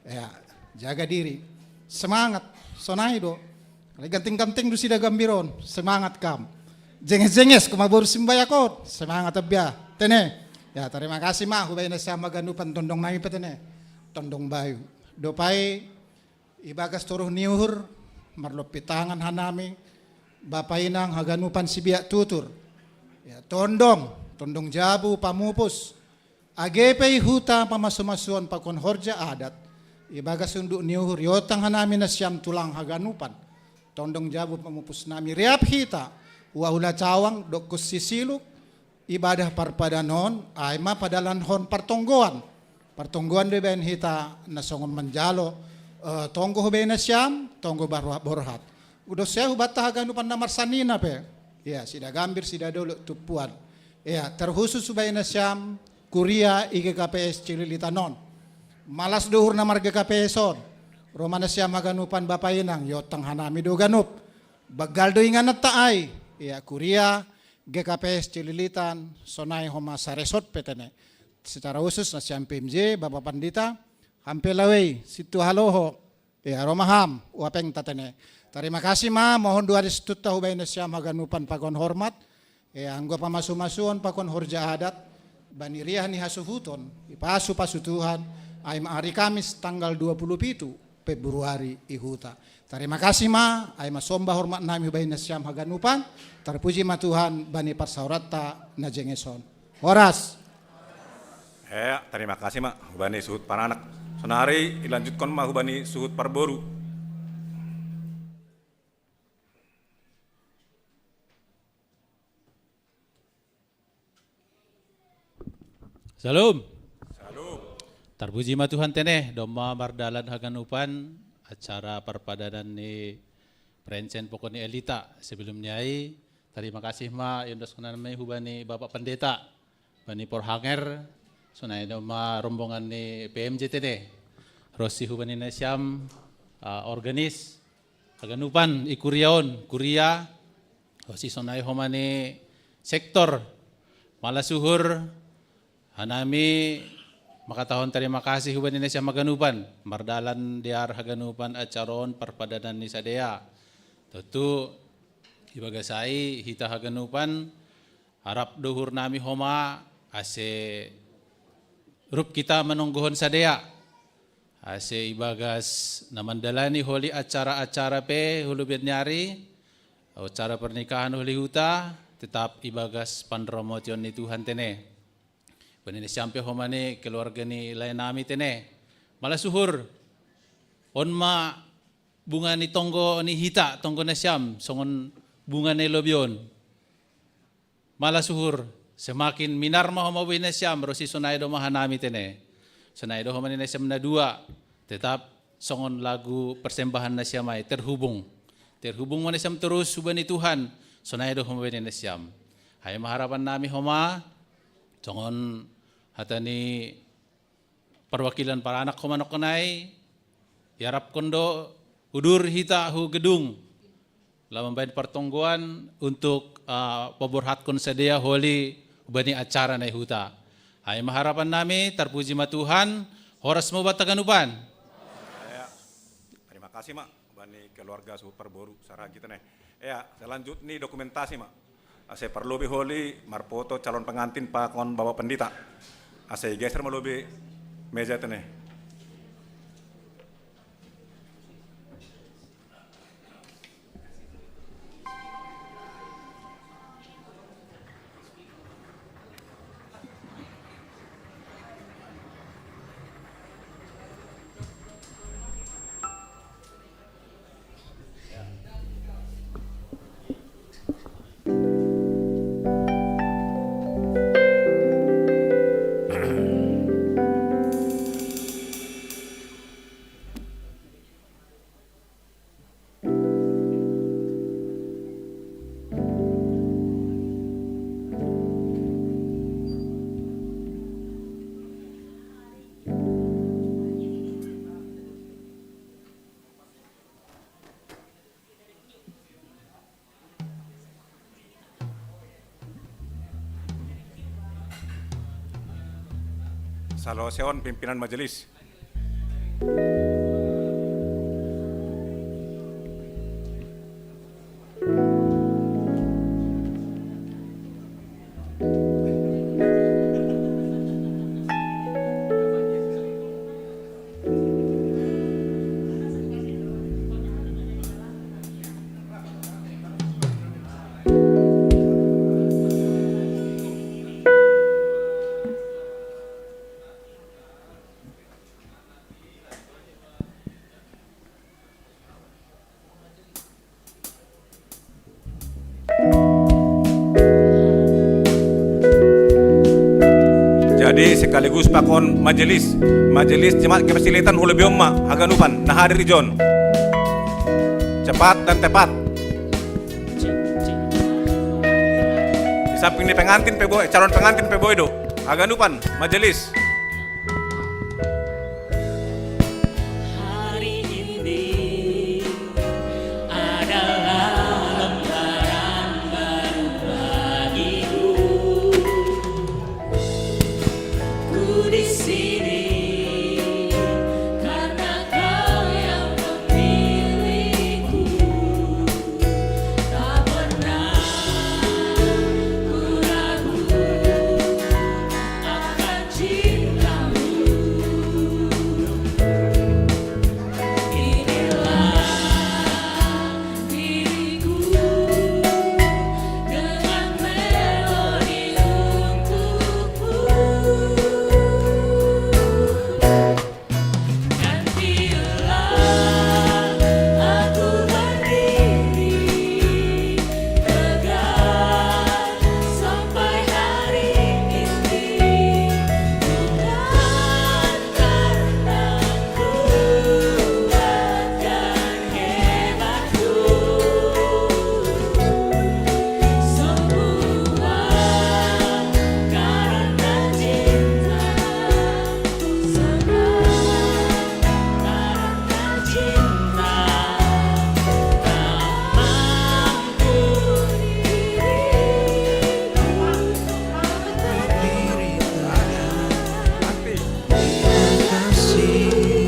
Ya, jaga diri. Semangat. Sonai do. Kalau ganting-ganting do sida gambiron. Semangat kam. Jenges-jenges kuma boru simbayakon. Semangat abia. Tene. Ya, terima kasih ma hubaina sama ganupan tondong nami petene. Tondong bayu. Dopai ibagas toruh ni uhur marlopi tangan hanami. Bapa inang haganupan sibiak tutur. Ya, tondong, tondong jabu pamupus. Age pe i huta pamasumasuon pakon horja adat, ibagas unduk ni uhur iotang hanami nasiam tulang haganupan. Tondong jabu pamupus nami riap hita, ua hula cawang, dokkus sisiluk, ibadah parpadanon, ai ma padalanhon partonggoan. Partonggoan do ibaen hita na songon manjalo, eh, tonggo hubaen nasiam, tonggo barhat borhat. Udos saya hubanta haganupan na marsanina pe. Iya, sida gambir, sida dolok tumpuan. Iya, terkhusus hubaen nasiam kuria i G K P S Cililitan on. Malas do uhurna mar G K P S on. Ro ma nasiam haganupan bapa inang, iontang hanami do ganup. Banggal do ingananta ai. Iya, kuria G K P S Cililitan, sonai homa saresort pe tene. Secara khusus nasiam P M J, Bapa Pandita, hampelawei, sintua haloho, iya, ro ma ham, uapeng tatene. Tarima kasih ma, mohon doa restu ta hubaen nasiam haganupan pakon hormat, iya, anggo pamasu-masuon pakon horja adat, bani riah ni hasuhuton, ipasu-pasu Tuhan, ai ma ari Kamis tanggal dua puluh pitu Februari i huta. Tarima kasih ma, ai ma somba hormat nami hubaen nasiam haganupan, tarpuji ma Tuhan bani parsaoranta na jenges on. Horas. Eh, tarima kasih ma, hubani suhut paranak. Sonari ilanjutkon ma hubani suhut parboru. Salam. Salam. Tarpuji ma Tuhan tene, domma mardalan haganupan acara parpadanan ni Perensen pokok ni Elita. Sebelum ni ai, tarima kasih ma iondoskon nami hubani Bapak Pendeta, bani porhanger, sonai do ma rombongan ni P M J tene. Ronsi hubani nasiam, ah, organis, haganupan i kuria on, kuria, ronsi sonai homa ni sektor, malas uhur, hanami mangkatahon tarima kasih hubani nasiam haganupan, mardalan dear haganupan acara on parpadanan ni sadea. Tontu ibagas ai hita haganupan, arap do uhur nami homa, ase rup hita manonggohon sadea. Ase ibagas na mandalani holi acara-acara pe hulubian ni ari, acara pernikahan holi huta, tetap ibagas panramotion ni Tuhan tene. Hubani nasiam pe homa ni keluarga ni lae nami tene. Malas uhur, on ma bunga ni tonggo ni hita, tonggo nasiam, songon bunga ni lobi on. Malas uhur, semakin minar ma homa buei nasiam, ronsi sonai do ma hanami tene. Sonai do homa ni nasiam na dua, tetap songon lagu persembahan nasiam ai, terhubung. Terhubung ma nasiam torus hubani Tuhan, sonai do homa buei nasiam. Ai ma harapan nami homa, songon hata ni perwakilan paranak homa nongkon ai, iarapkon do udur hita hu gedung, laho mambaen partonggoan untuk, ah, paborhatkon sadea holi hubani acara na i huta. Ai ma harapan nami, tarpuji ma Tuhan, horas ma hubanta haganupan. Ya. Terima kasih ma, hubani keluarga suhut parboru, saragi tene. Ya, selanjutnya dokumentasi ma. Ase parlobi holi marfoto calon pengantin pakon Bapak Pendeta. Ase igeser ma lobi meja tene. Saloseon pimpinan majelis. Jadi sekaligus pakon majelis, majelis Jemaat G P S Cililitan, hulobion ma haganupan na hadir di jon. Cepat dan tepat. Samping ni pengantin pe boy, calon pengantin pe boy do. Haganupan, majelis. Hari ini adalah lembaran baru bagiku. Ku di sini karena kau yang memilihku. Tak pernah ku ragu akan cintamu. Inilah diriku dengan melodi untukmu. Nantilah aku berdiri tegak sampai hari ini, bukan karena kuat dan hebatku, semua karena cinta.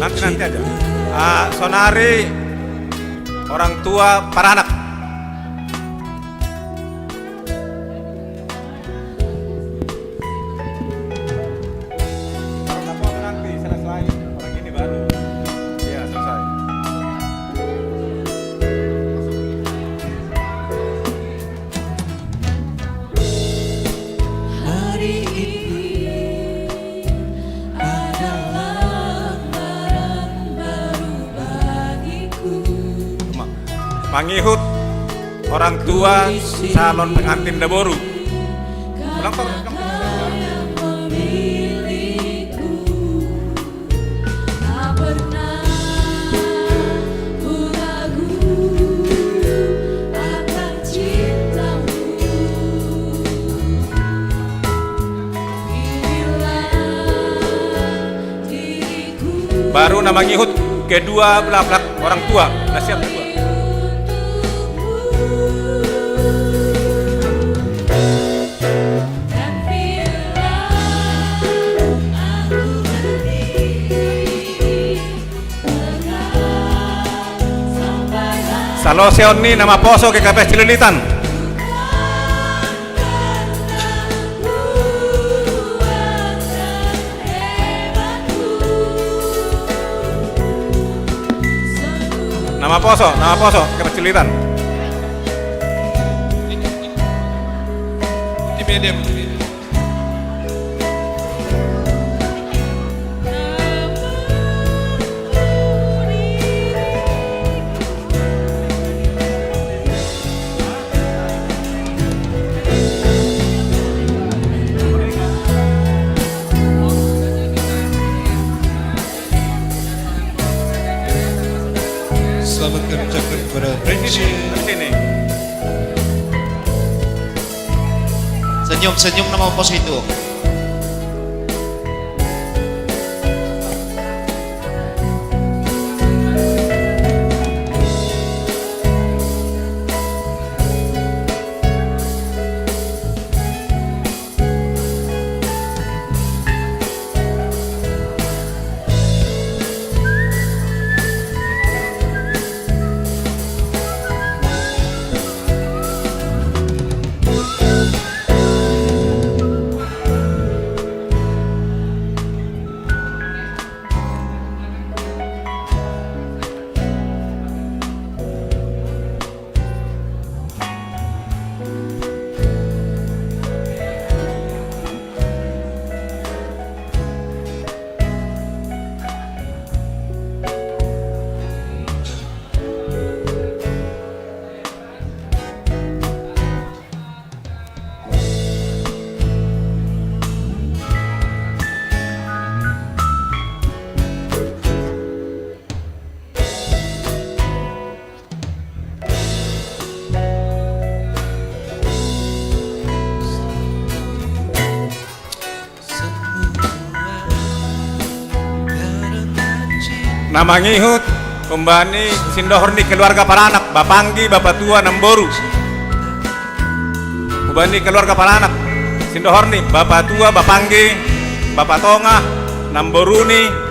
Nanti, nanti aja. Ah, sonari orang tua paranak. Orang tua nanti selesai, orang ini baru. Iya, selesai. Hari ini adalah lembaran baru bagiku. Ma-, mangihut orang tua calon pengantin daboru. Ulang tahun. Baru na mangihut kedua belah pihak orang tua. Dah siap kedua. Salose onni na maposo ke kapes cililitan. Na maposo, na maposo, kapes cililitan. Di medium. Selamat kami ucapkan kepada Prince. Senyum-senyum nama bos itu. Na mangihut, umbani sindohor ni keluarga paranak, bapanggi, bapatua, namboru. Umbani keluarga paranak, sindohor ni bapatua, bapanggi, bapatongah, namboruni.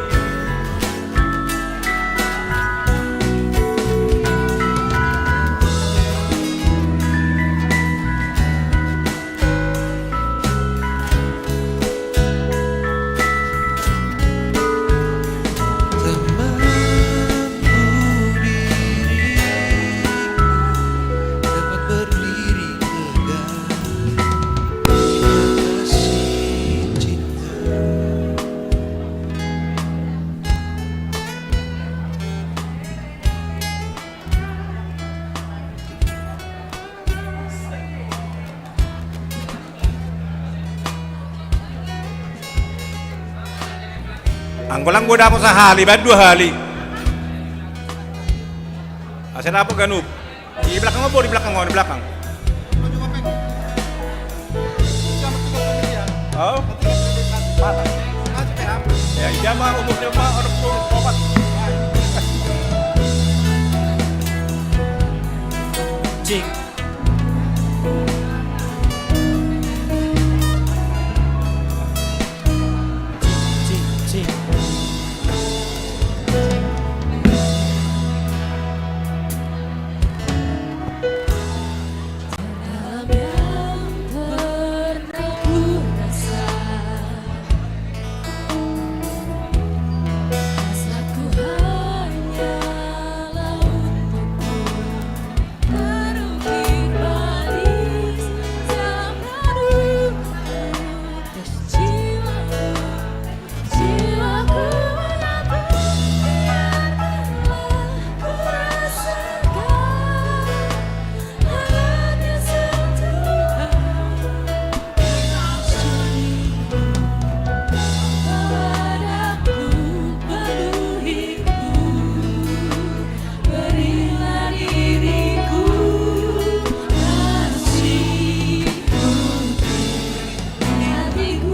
Anggo lang gua dapot sahali, baen dua hali. Asa dapot ganup. Di belakang, oh, di belakang, oh, di belakang. Oh? Ya, iya mah umurnya mah orang tua opat. Cik. Cik, cik, cik. Dalam yang pernah ku rasa, rasaku hanyalah untukku. Berilah diriku kasih putih hatiku.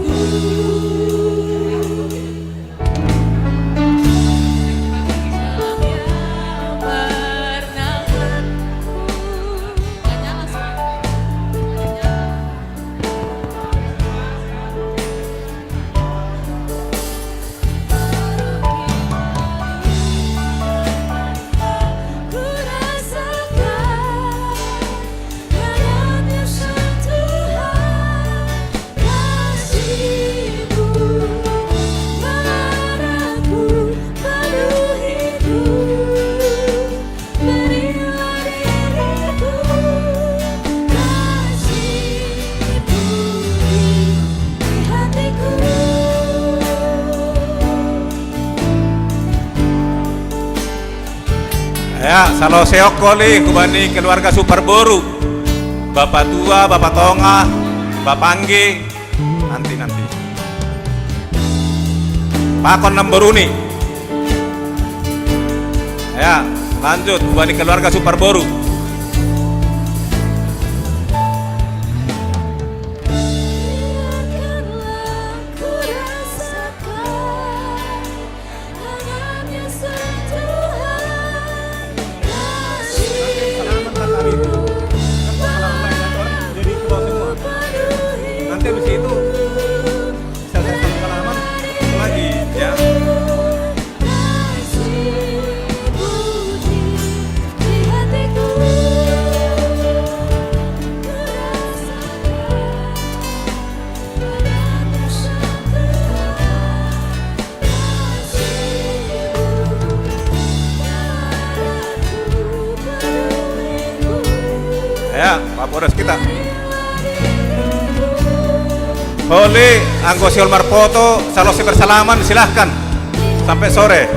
Dalam yang pernah aku. Gak nyala suara. Berilah diriku kasih-Mu di hatiku. Ya, salo seok koli hubani keluarga Suparboru. Bapatua, bapatongah, bapanggi, nanti, nanti. Pakon namboruni. Ya, lanjut, hubani keluarga Suparboru. Biarkanlah ku rasakan hangatnya sentuhan kasih-Mu. Nanti habis itu selesai salam-salaman, ketemu lagi, ya. Ya, Pak Polres kita. Holi, anggo sihol marpoto, salose bersalaman, silahkan. Sampai sore.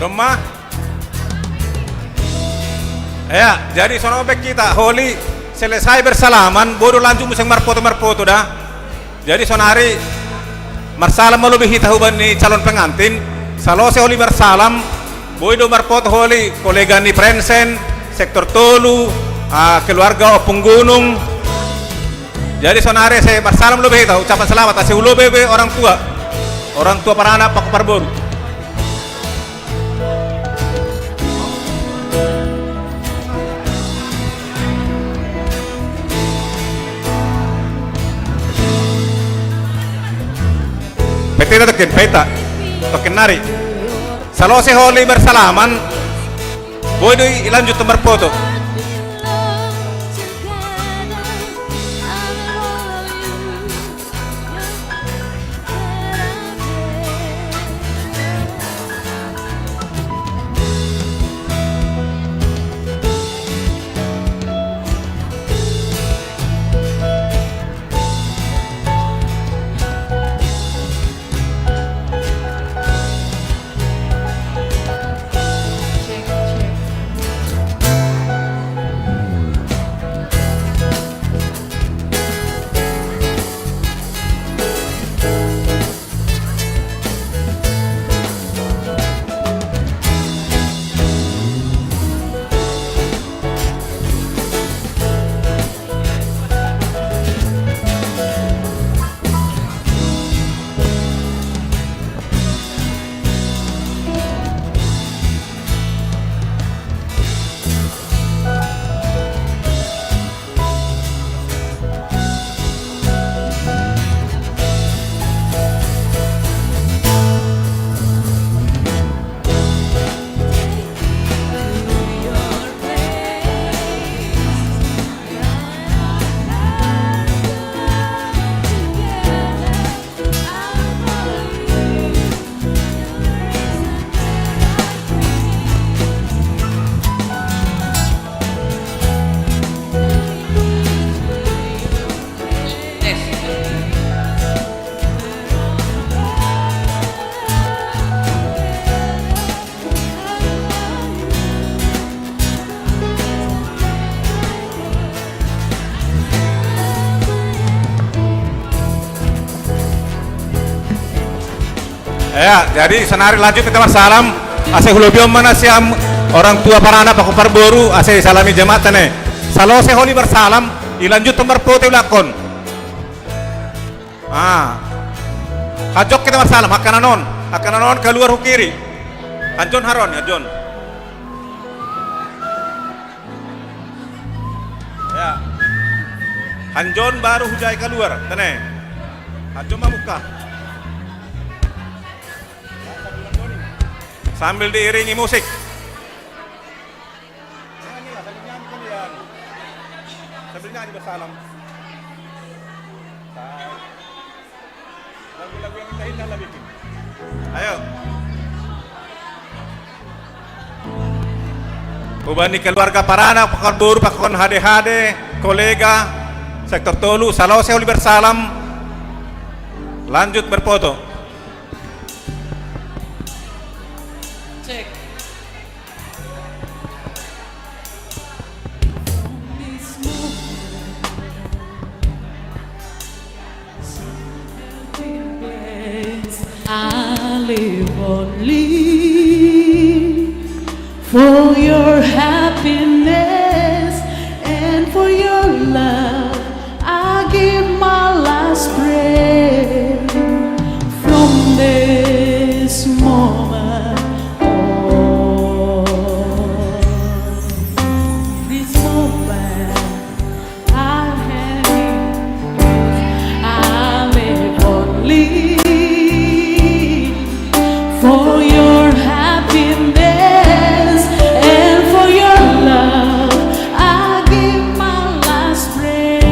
Domma. Ya, jadi sonari kita holi selesai bersalaman, boi do lanjut muse marfoto-marfoto da. Jadi sonari marsalam ma lobi hita hubani calon pengantin, salose holi marsalam, boi do marfoto holi kolega ni Friendsen, sektor tolu, ah, keluarga Ompung Gunung. Jadi sonari ase marsalam lobi hita, ucapan selamat, ase hulobi be orang tua. Orang tua paranak pakku parboru. Peta tokin, peta. Tokin nari. Salose holi bersalaman, boi do ilanjut marfoto. Ya, jadi sonari lanjut kita marsalam. Ase hulobi on ma na sian orang tua paranak pakku parboru, ase salami jamaat ne. Salose holi marsalam, ilanjut marfoto ulak on. Ah. Hanjon kita marsalam, hakkanan on. Hakkanan on kaluar hu kiri. Hanjon haron, hanjon. Ya. Hanjon baru hujai kaluar, tene. Hanjon mambuka. Sambil diiringi musik. Nyanyilah, sambil nyanyi kalian. Sambil nyanyi bersalam. Lagu-lagu yang indah-indah lah bikin. Ayo. Hubani keluarga paranak, pakon boru, pakon hade-hade, kolega, sektor tolu, salose holi bersalam, lanjut berfoto. Cek. I live only for your happiness and for your love. I give my last breath from this moment on. This moment I have, I live only for your happiness and for your love. I give my last breath.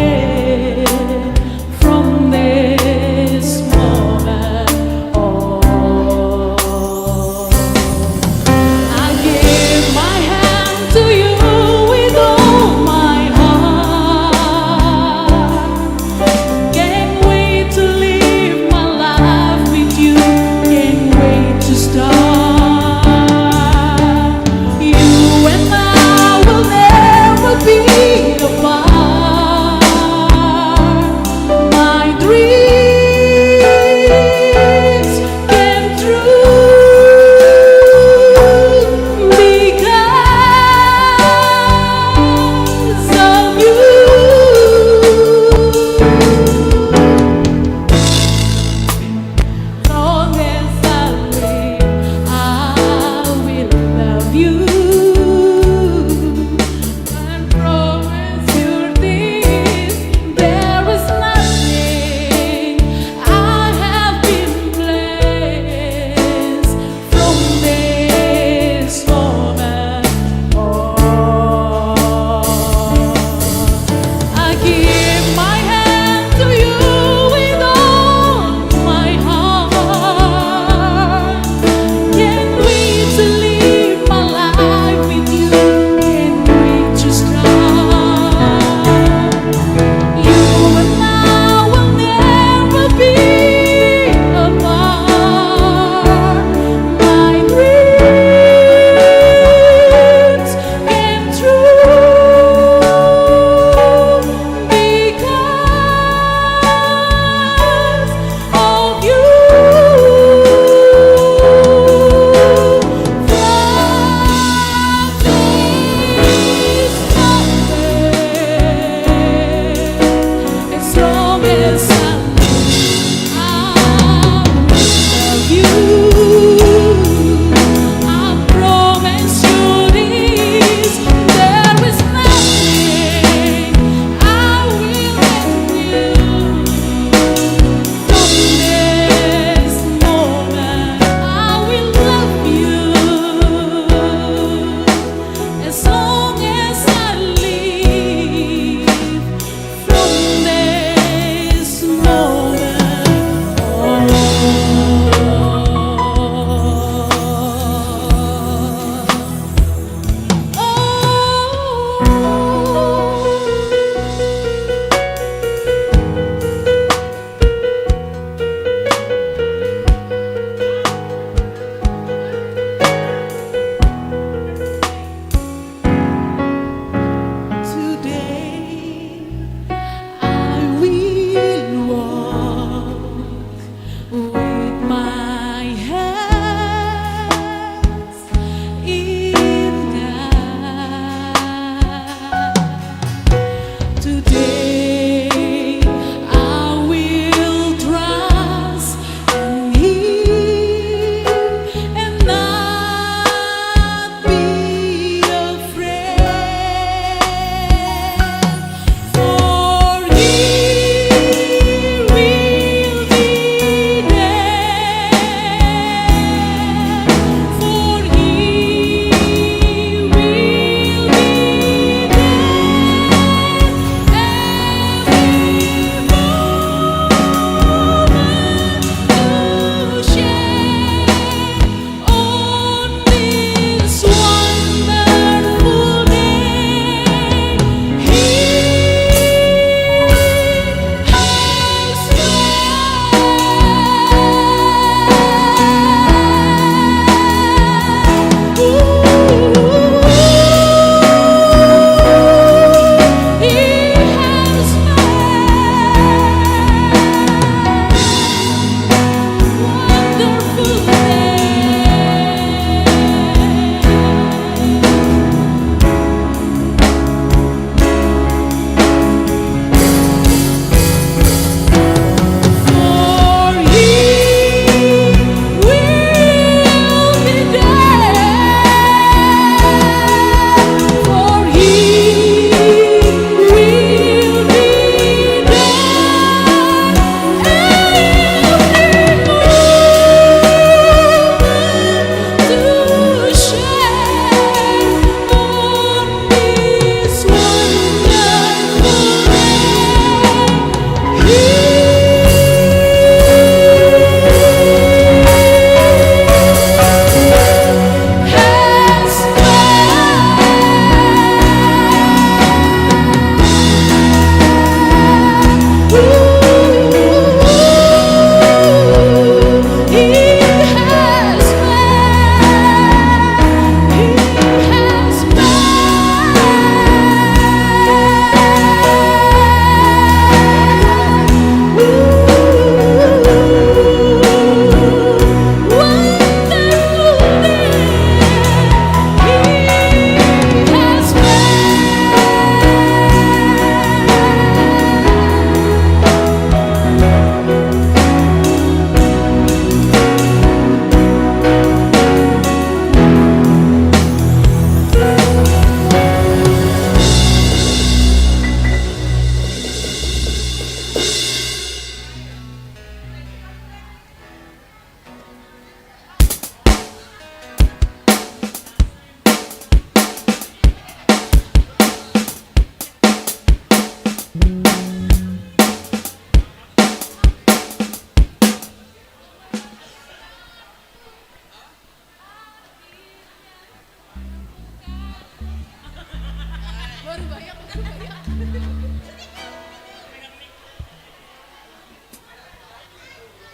Baru banyak, baru banyak.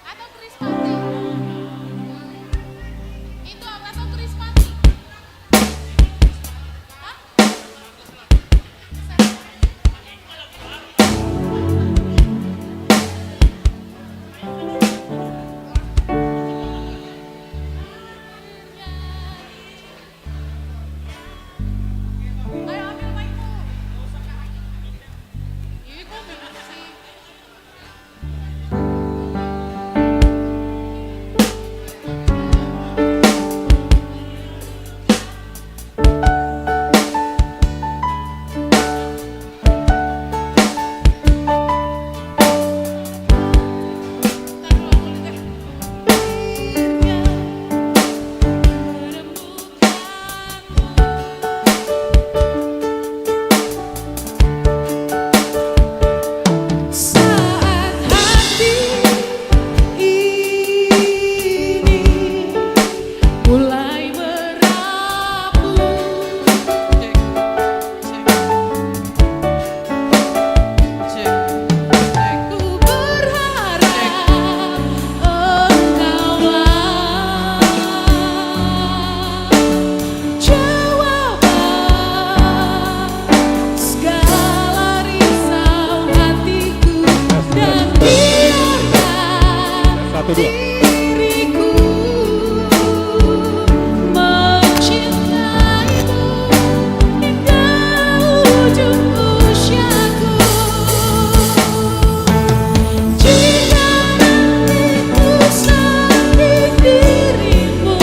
Atau Krispati? Itu apa? Atau Krispati? Hah? Ayo, ambil mic-mu. Ih, kok gitu sih? Saat hati ini mulai merapu. Cek, cek, cek, cek. Ku berharap engkaulah jawaban segala risau hatiku dan biarkan Satu, dua. Diriku mencintaimu hingga ujung usiaku. Jika nanti ku sakit dirimu,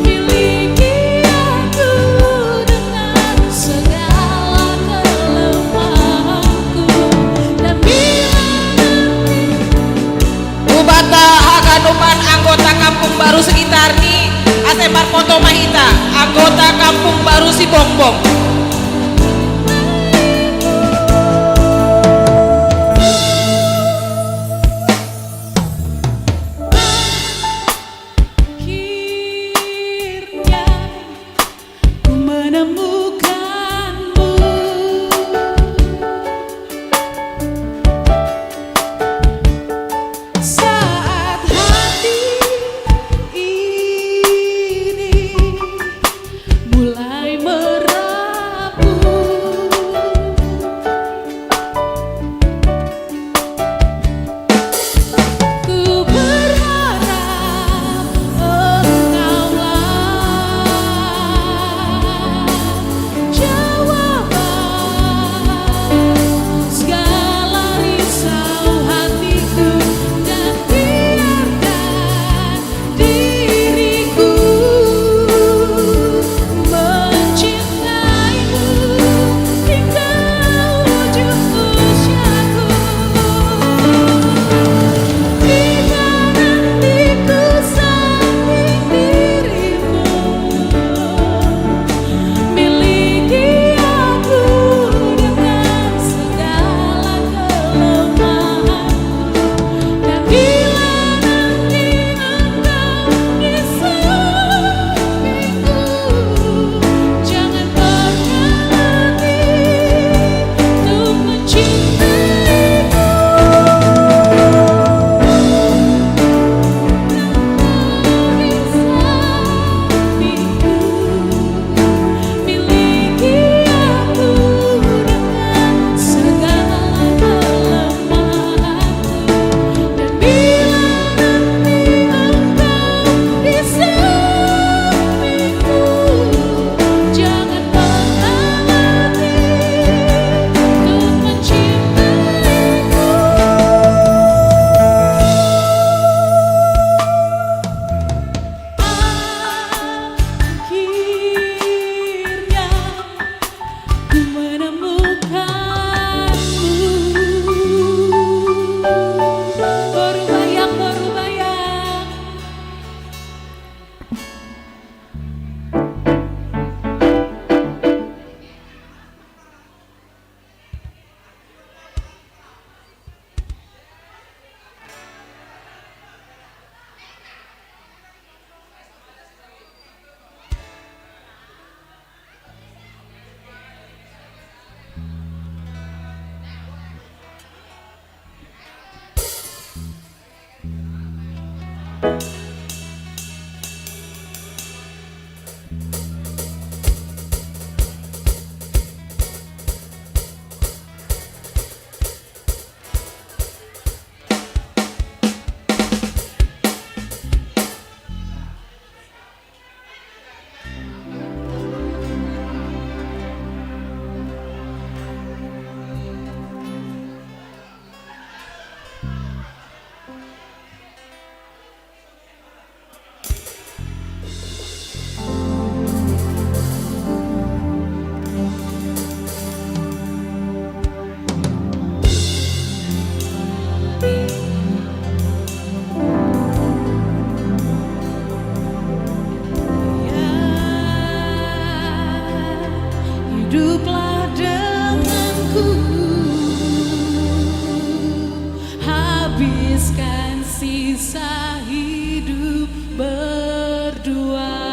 miliki aku dengan segala kelemahanku. Dan bila nanti Ubata hakanupan anggota Kampung Baru sekitar ni, asepar foto mahita, anggota Kampung Baru Sibongbong. Akhirnya ku menemukanmu. Saat hati ini mulai merah Hiduplah denganku, habiskan sisa hidup berdua.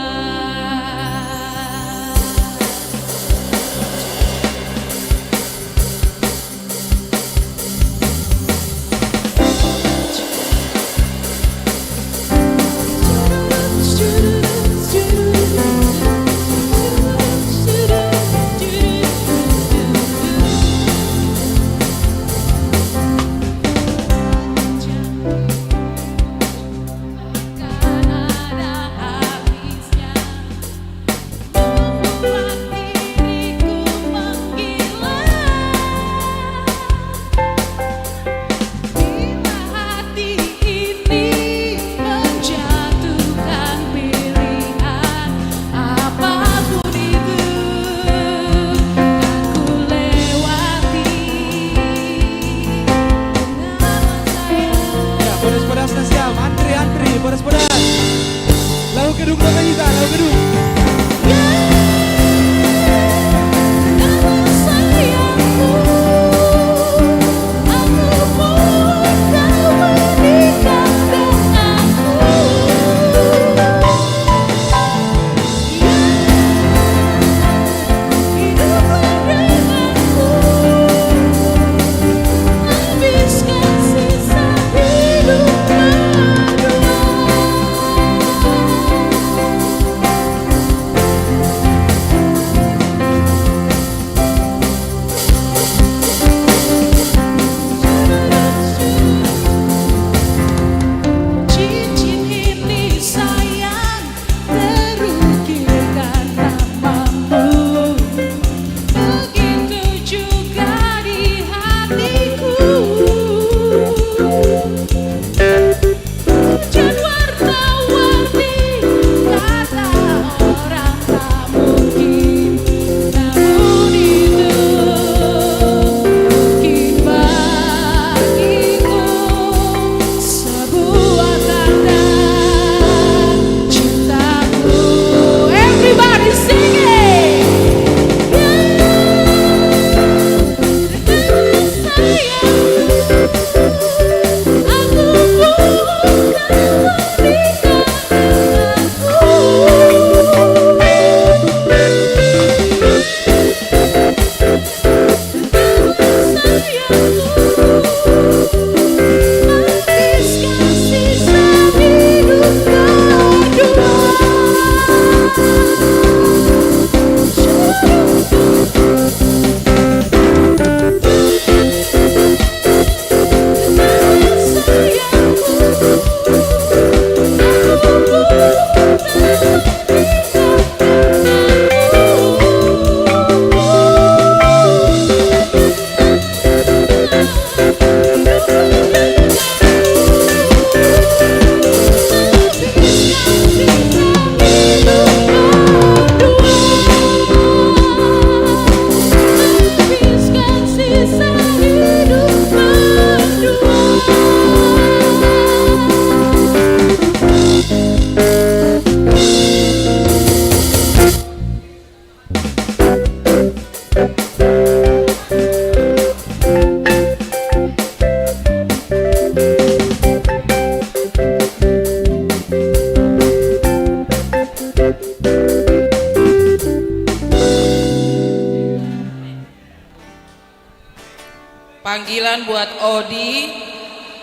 Panggilan buat Odi,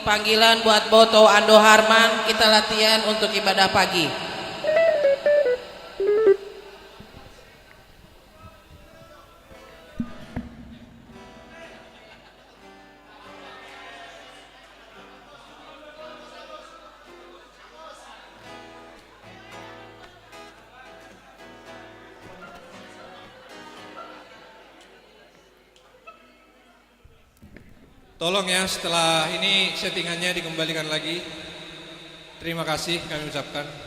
panggilan buat Boto Ando Harman, kita latihan untuk ibadah pagi. Tolong ya, setelah ini settingannya dikembalikan lagi. Terima kasih kami ucapkan.